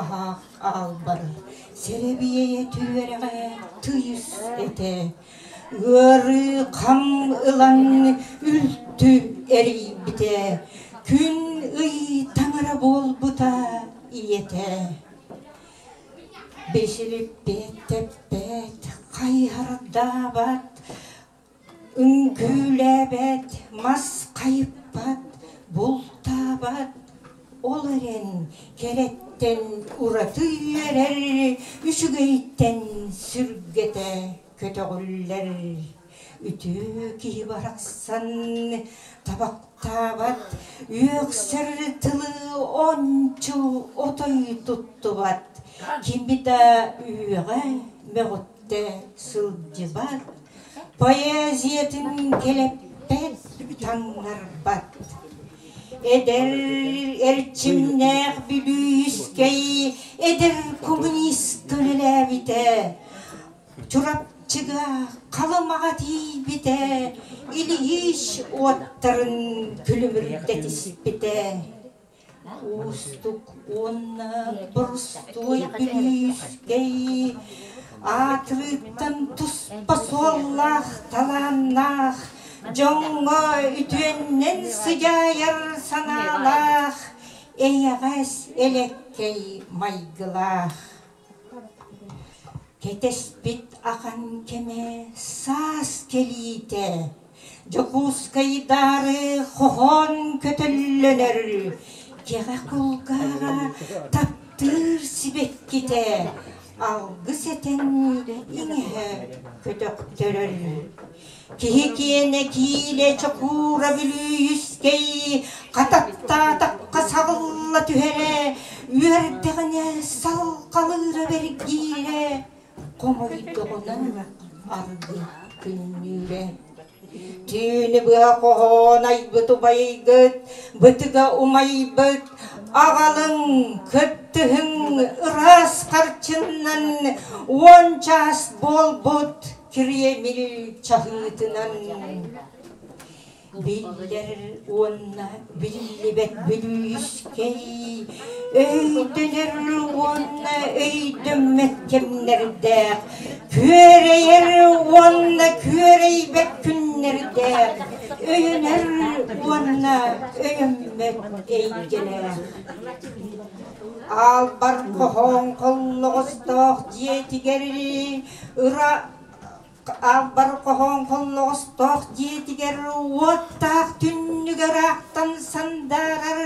аһаах аалбар, сэрэбиэйэ түөрэҕэ тыйыс этэ. Ыарыы хам ылан үлтү эрийбитэ, күн-ый таҥара буолбута ийэтэ. Бэсилиппиэт тэппэт, хайыһардаабат, үҥкүүлээбэт, мас хайыппат, бултаабат, ол эрэн кэрэттэн ураты үөрэр, үчүгэйтэн сүргэтэ көтөҕүллэр. Үтүө киһи барахсан табахтаабат, үөхсэр тылы ончу отой туттубат, кими да үөҕэ мөҕүттэ сылдьыбат, поэзиятын кэлэппэт, таҥнарбат. Эдэр эрчимнээх Бүлүүскэй эдэр коммунист үлэлээбитэ. Чурапчыга Халымаҕа тиийбитэ, Ильич уоттарын күлүмүрдэтиспитэ. Уустук уонна борустуой Бүлүүскэй аатырыыттан туспа суоллаах, талааннаах, дьоҥҥо үтүөннэн сыдьаайар санаалаах, эйэҕэс элэккэй майгылаах. Кэтэспит ахан кэмэ саас кэлиитэ, Дьокуускайдаары хоһоон көтөллөнөр, кэҕэ кулгааҕа таптыыр сибэккитэ, алгыс этэн иҥэһэ көтөхтөрөр. Киһи киэнэ киилэ чокуура Бүлүүскэй хататтаатахха саҕылла түһэрэ, үөрдэҕинэ салҕалыыра бэргиирэ, хомойдоҕуна аргы күннүүрэ. Түүнү быһа хоһоон айбыт убайгыт, бытыга умайбыт, аҕалыҥ, кыттыһыҥ ыраас харчыннан уон чаас буолбут Кремль чаһыытынан биллэр уонна биллибэт Бүлүүскэй өйдөнөр уонна өйдөммөт кэмнэрдээх, күөрэйэр уонна күөрэйбэт күннэрдээх, өйөнөр уонна өйөммөт эйгэлээх. Аалбар хоһоон холлоҕостоох дьиэтигэр ыра Албар хоһоон холлоҕостоох дьиэтигэр уоттаах түннүгэр аахтан сандаарар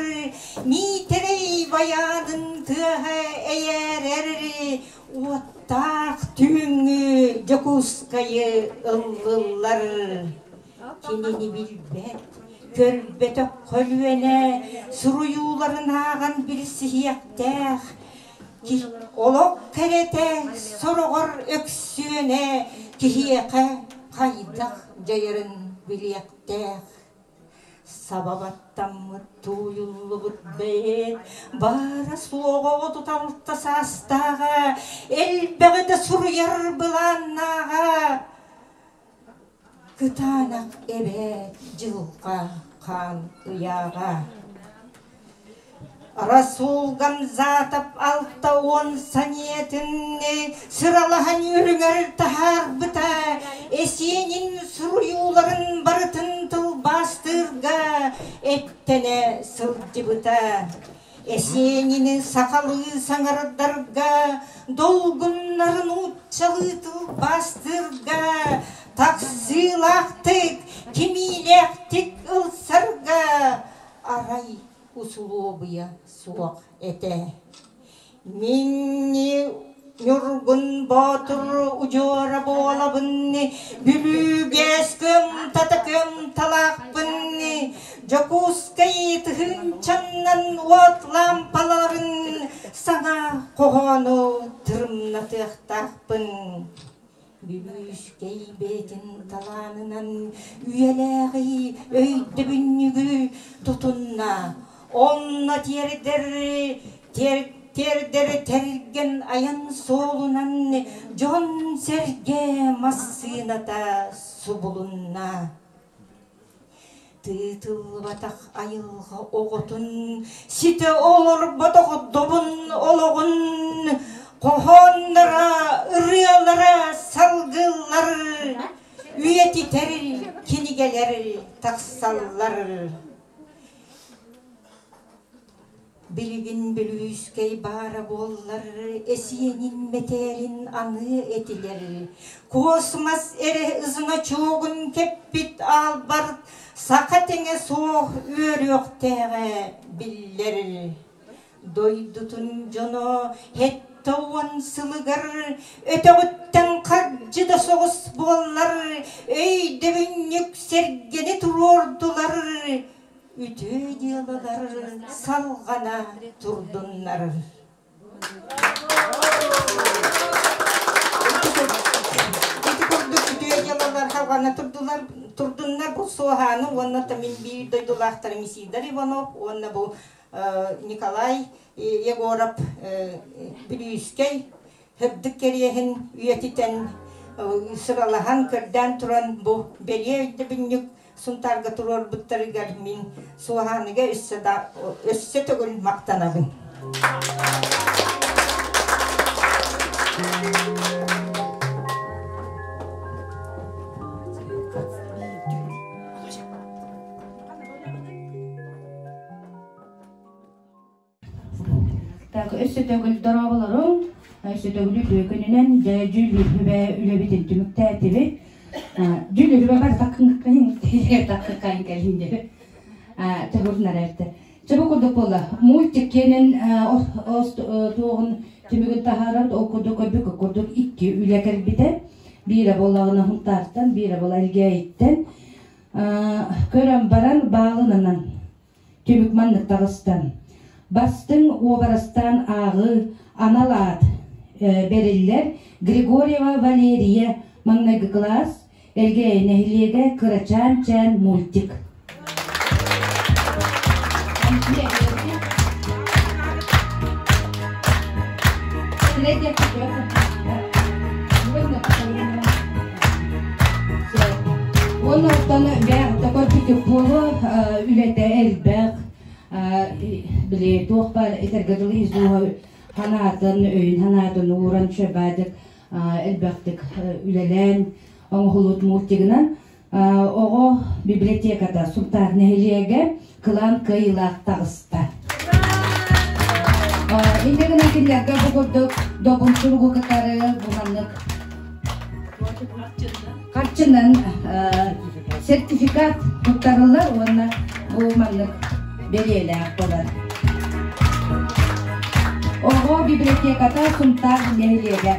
Миитэрэй байаанын тыаһа эйээрэр уоттаах түүҥҥү Дьокуускайы ыллыллар. Кинини билбэт, көрбөтөх көлүөнэ суруйууларын ааҕан билсиһиэхтээх Олох кэрэтэ сороҕор өксүөнэ киһиэхэ хайдах дьайарын билиэхтээх. Саба баттаммыт тууйуллубут бэйэт баара суоҕа 36 саастааҕа, элбэҕи да суруйар былааннааҕа. Кытаанах эбээт дьылҕа хаан ыйааҕа. Расул Гамзатов 60 саниэтин сыралаһан үрүҥэр таһаарбыта, Эсиэнин суруйууларын барытын тылбаастыырга эттэнэ сылдьыбыта. Эсиэнини сахалыы саҥардарга, долгуннарын нууччалыы тылбаастыырга, тахсыылаахтык, кимиилээхтик ылсарга арай усулуобуйа суох этэ. Мин Ньургун Боотур удьуора буолабын, Бүлүүгэс кыамтата кыамталаахпын, Дьокуускай тыһыынчаннан уот лаампаларын саҥа хоһоону тырымнатыахтаахпын. Бүлүүскэй бэйэтин талаанынан үйэлээҕи өйдөбүнньүгү тутунна. Онно тиэрдэр тиэрдэр тэргэн айан суолунан дьон-сэргэ массыыната субулунна. Тыытыллыбатах айылҕа оҕотун, ситэ олорботох добун олоҕун хоһоонноро, ырыалара салгыллар, үйэтитэр кинигэлэр тахсаллар. Билигин Бүлүүскэй баара буоллар, эсиэнин мэтээлин аныа этилэр. Космос эрэ значогун кэппит аалбар саха тэҥэ суох үөрүөхтээҕэ биллэр. Дойдутун дьоно 60 сылыгар өтөҕүттэн хардьы да соҕус буоллар өйдөбүнньүк сэргэни туруордулар, үтүө дьыалалар салҕана турдуннар. Ити курдук үтүө дьыалалар салҕана турдулар, турдуннар бу Суоһааны уонна мин биир дойдулаахтарым Исидор Иванов уонна бу Николай Егоров Бүлүүскэй сырдык кэриэһин үйэтитэн сыралаһан көрдөөн туран бу бэлиэ өйдөбүнньүк Сунтаарга туруорбуттарыгар мин Суоһааныга өссө да өссө төгүл махтанабын. Так, өссө төгүл дорооболоруҥ, өссө төгүл үтүө күнүнэн дьэ дьүүллүүр сүбэ үлэбитин түмүктээтибит. Дьүүллүүр сүбэ бар таккыккайын кэлин диэби. Төгүрүнэр эртэ. Чэ бу курдук буолла. Мультик киэнин туоҕун түмүгүн таһаарар ол курдук көрбүк курдук икки үлэ кэлбитэ. Биирэ буоллаҕына Хунтаартан, биирэ буола Элгээйиттэн. Көрөн баран баалынанан Түмүк маннык таҕыстан. Бастыҥ уобарастаан ааҕыы анал аат бэриллэр Григорьева Валерия маҥнайгы кылаас, Элгээйи нэһилиэгэ Кырачаан чээн мультик. Уонна оттон бэйэҕитэ көрбүтүк буолуо үлэтэ элбэх били туох баар этэргэ дылы изуһа ханаатын өйүн ханаатын ууран шөбаадык элбэхтик үлэлээн оҥоһулут мультигынан оҕо библиотеката Сунтаар нэһилиэгэ кылаан кыайыылаах таҕыста. Инде гынан кинилэргэ бу курдук добун суругу кытары бу маннык харчынан сертификат туттарыллар уонна бу маннык бэлиэлээх болар. Оҕо библиотеката Сунтаар нэһилиэгэ.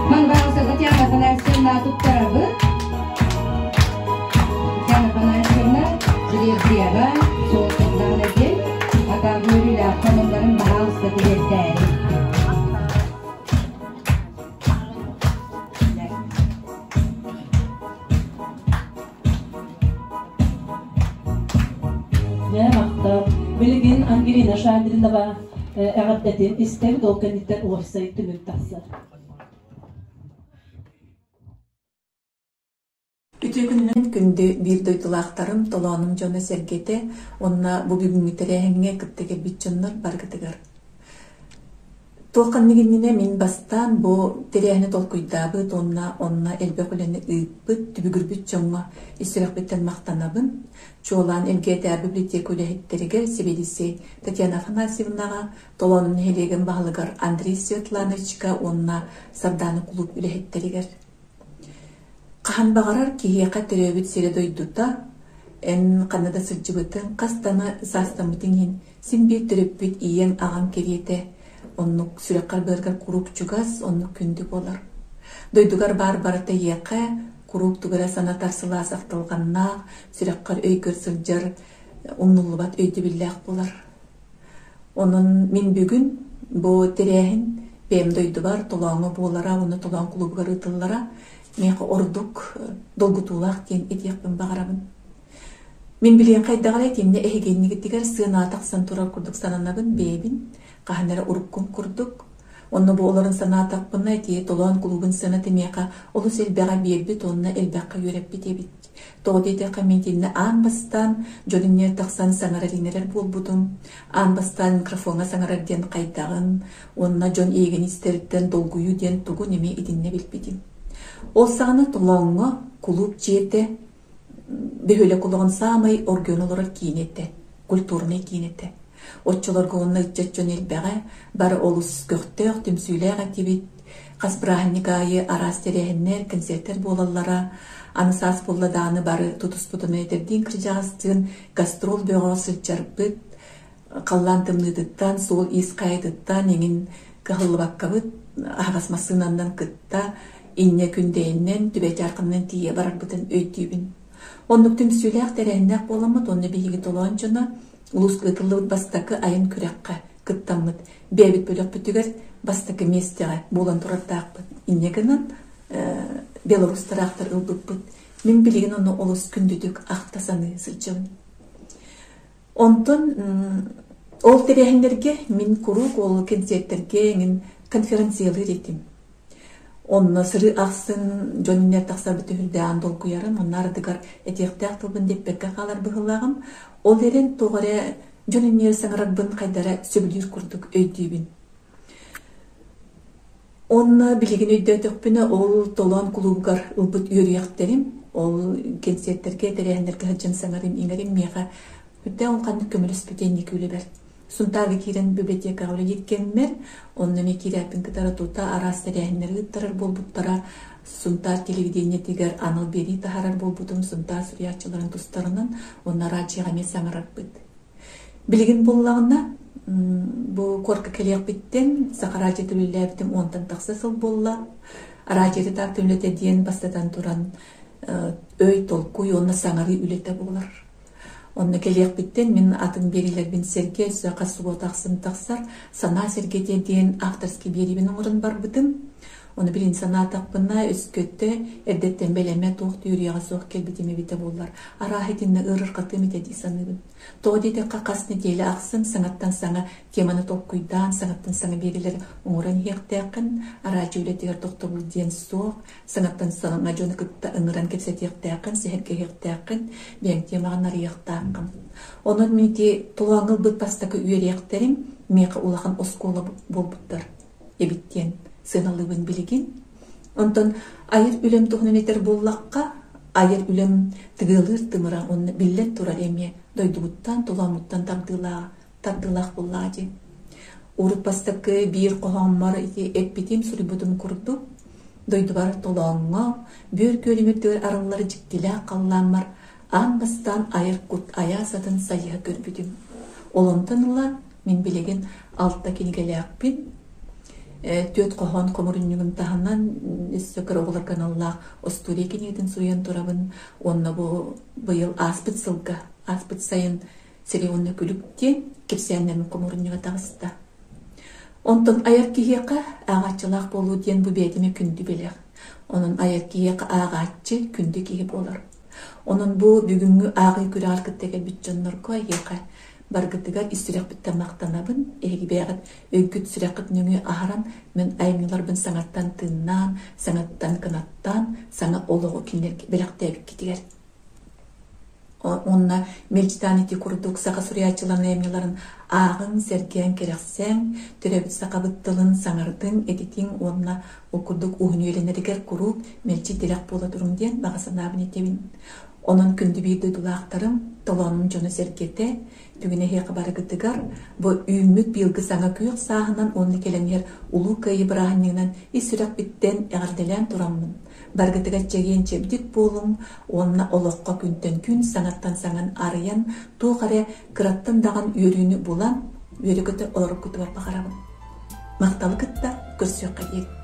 Манбаҕа Татьяна Афанасьевна туттарабыт. Татьяна Афанасьевна Дирекцияҕа суолталаах диэн атаабыырыылаах хоноллорун баһаалыста тириэрдээри. Дьэ, махтал. Билигин Ангелина Шадринова эҕэрдэтин истэбит, ол кэнниттэн уопсай түмүк тахсар. Үтүө күнүнэн күндү биир дойдулаахтарым, толоонум дьоно-сэргэтэ уонна бу бүгүҥҥү тэрээһиҥҥэ кытта кэлбит дьоннор барыгытыгар. Туох ханнык иннинэ мин бастаан бу тэрээһини толкуйдаабыт уонна онно элбэх үлэни ыыппыт, түбүгүрбүт дьоҥҥо ис сүрэхпиттэн махтанабын. Чуолаан МГТА библиотека үлэһиттэригэр сэбиэдиссэй Татьяна Афанасьевнаҕа, Толоонум нэһилиэгин баһылыгар Андрей Светлановичка уонна Сардаана кулууп үлэһиттэригэр. Хаһан баҕарар киһиэхэ төрөөбүт сирэ-дойдута, эн ханна да сылдьыбытыҥ, хас даҕаны саастаммытыҥ иһин Син биир төрөппүт ийэҥ, аҕаҥ кэриэтэ оннук сүрэххэр-быаргар куруук чугас, оннук күндү буолар. Дойдугар баар барыта эйиэхэ куруук тугу эрэ санатар сылаас ахтылҕаннаах, сүрэххэр өйгөр сылдьар умнуллубат өйдөбүллээх буолар. Онон мин бүгүн бу тэрээһин бэйэм дойдубар Толооҥҥо буолара уонна Толоон кулуубугар ыытыллара миэхэ ордук долгутуулаах диэн этиэхпин баҕарабын. Мин билиэн хайдаҕа эрэ итиннэ эһигиннигитигэр сыанаҕа тахсан турар курдук сананабын бэйэбин, хаһан эрэ уруккум курдук. Онно бу олорон санаатахпына ити Толоон кулуубун сыаната миэхэ олус элбэҕи биэрбит уонна элбэххэ үөрэппит эбит. Тоҕо диэтэххэ мин итиннэ аан бастаан дьон иннигэр тахсан саҥарар-иҥэрэр буолбутум. Аан бастаан микрофоҥҥа саҥарар диэн хайдаҕын уонна дьон эйигин истэриттэн долгуйуу диэн тугун эмиэ итиннэ билбитим. Ол саҕана Толооҥҥо кулууп дьиэтэ Бөһүөлэк олоҕун саамай оргуйан олорор киинэ этэ, культурнай киин этэ. Оччолорго уонна ыччат дьон элбэҕэ, бары олус көхтөөх, түмсүүлээх этибит. Хас бырааһынньык аайы араас тэрээһиннэр, концертэр буолаллара. Аны саас буолла даҕаны бары тутуспутунан этэрдиин кырдьаҕастыын гастрол бөҕөҕө сылдьарбыт. Халлаан тымныытыттан, суол-иис хайатыттан эҥин кыһаллыбаккабыт аһаҕас массыынанан кытта инньэ күндэйинэн, түбэйдьаарканынан тиийэ барарбытын өйдүүбүн. Оннук түмсүүлээх тэрээһиннээх буоламмыт уонна биһиги толоон дьоно улууска ыытыллыбыт бастакы айан күрэххэ кыттаммыт бэйэбит бөлөхпүтүгэр бастакы миэстэҕэ буолан турардаахпыт. Инньэ гынан Беларусь тыраахтар ылбыппыт. Мин билигин ону олус күндүтүк ахта саныы сылдьабын. Онтон ол тэрээһиннэргэ мин куруук ол кэнсиэртэргэ эҥин конференциялыыр этим. Онно сырыы ахсын дьон иннигэр тахсарбыт түһүлдээн долгуйарым, онно ардыгар этиэхтээх тылбын диэппэккэ хаалар быһыылааҕым. Ол эрэн тоҕо эрэ дьон иннигэр саҥарарбын хайдара сөбүлүүр курдук өйдүүбүн. Онно билигин өйдөөтөхпүнэ, ол Толоон кулуубугар ылбыт үөрүйэхтэрим, ол кэнсиэртэргэ, тэрээһиннэргэ сылдьан саҥарым-иҥэрим миэхэ үрдээх улаханнык көмөлөспүтэ инники үлэбэр. Сунтаарга киирэн библиотекаҕа үлэлиир кэммэр, онно эмиэ киирээппин кытары тута араас тэрээһиннэри ыыттарар буолбуттара, Сунтаар телевидениетигэр анал биэрии таһаарар буолбутум, Сунтаар суруйааччыларын тустарынан уонна радиоҕа эмиэ саҥарарбыт. Билигин буоллаҕына, бу куорка кэлиэхпиттэн Саха радиота үлэлээбитим уонтан тахса сыл буолла. Радиота таах үлэтэ диэн бастатан туран өй, толкуй уонна саҥарыы үлэтэ буолар. Онно кэлиэхпиттэн мин атын биэриилэрбин сэргэ өссө хас субуота ахсын тахсар «Санаа сэргэтэ» диэн авторский биэриибин оҥорон барбытым. Ону билин санаатахпына, өскөтө эрдэттэн бэлэмэ туох да үөрүйэҕэ суох кэлбитим эбитэ буоллар, арааһа итиннэ ыарырҕатыам этэ дии саныыбын. Тоҕо диэтэххэ, хас нэдиэлэ ахсын саҥаттан саҥа теманы толкуйдаан, саҥаттан саҥа биэриилэри оҥорон иһиэхтээххин, араадьыйа үлэтигэр тохтобул диэн суох, саҥаттан саҥа дьону кытта ыҥыран кэпсэтиэхтээххин, сэһэргэһиэхтээххин, бэйэҥ темаҕын арыйыахтааххын. Онон мин ити тулааҥҥа ылбыт бастакы үөрүйэхтэрим миэхэ улахан оскуола буолбуттар эбит диэн сыаналыыбын билигин. Онтон айар үлэм туһунан этэр буоллахха, айар үлэм тыгыалыыр тымыра уонна биллэн турар эмиэ дойдубуттан, тулааммыттан тардыылаах, тардыылаах буоллаҕа дии. Урут бастакы биир хоһооммор ити эппитим, суруйбутум курдук, дойдубар Толооҥҥо, Бүөр күөлүм үрдүгэр арыллар дьиктилээх халлааммар аан бастаан айар кут айаас атын сайыһа көрбүтүм. Ол онтон ыла мин билигин алта кинигэлээхпин, түөрт хоһоон хомурунньугун таһынан өссө кыра оҕолорго аналлаах остуоруйа кинигэтин суруйан турабын уонна бу быйыл ааспыт сылга, ааспыт сайын Сири уонна күлүк диэн кэпсээннэрин хомурунньуга таҕыста. Онтон айар киһиэхэ ааҕааччылаах буолуу диэн бу бэйэтимэ күндү бэлэх. Онон айар киһиэхэ ааҕааччы күндү киһи буолар. Онон бу бүгүҥҥү ааҕыы күрэҕэр кытта кэлбит дьоннорго эһиэхэ баргытыгар ис сүрэхпиттэн махтанабын. Эһиги бэйэҕит өйгүт-сүрэххит нөҥүө аһаран мин айымньыларбын саҥаттан тыыннаан, саҥаттан кынаттаан, саҥа олоҕу кинилэргэ бэлэхтээбиккитигэр. Уонна мэлдьитаан ити курдук саха суруйааччыларын айымньыларын ааҕыҥ, сэргээҥ, кэрэхсээҥ, төрөөбүт сахабыт тылын саҥардыҥ, этитиҥ уонна ол курдук уһун үйэлэнэригэр куруук мэлдьи тирэх буола туруҥ диэн баҕа санаабын этэбин. Онон күндү биир дойдулаахтарым, толоонум дьоно-сэргэтэ, бүгүн эһиэхэ барыгытыгар бу үүммүт быйылгы саҥа күөх сааһынан уонна кэлэн иһэр Улуу Кыайыы бырааһынньыгынан ис сүрэхпиттэн эҕэрдэлээн тураммын, баргытыгар чэгиэн-чэбдик буолуҥ уонна олоххо күнтэн күн саҥаттан саҥан арыйан, туох эрэ кыраттан даҕан үөрүүнү булан, үөрэ-көтө олороргутугар баҕарабын. Махталы кытта көрсүөххэ диэри.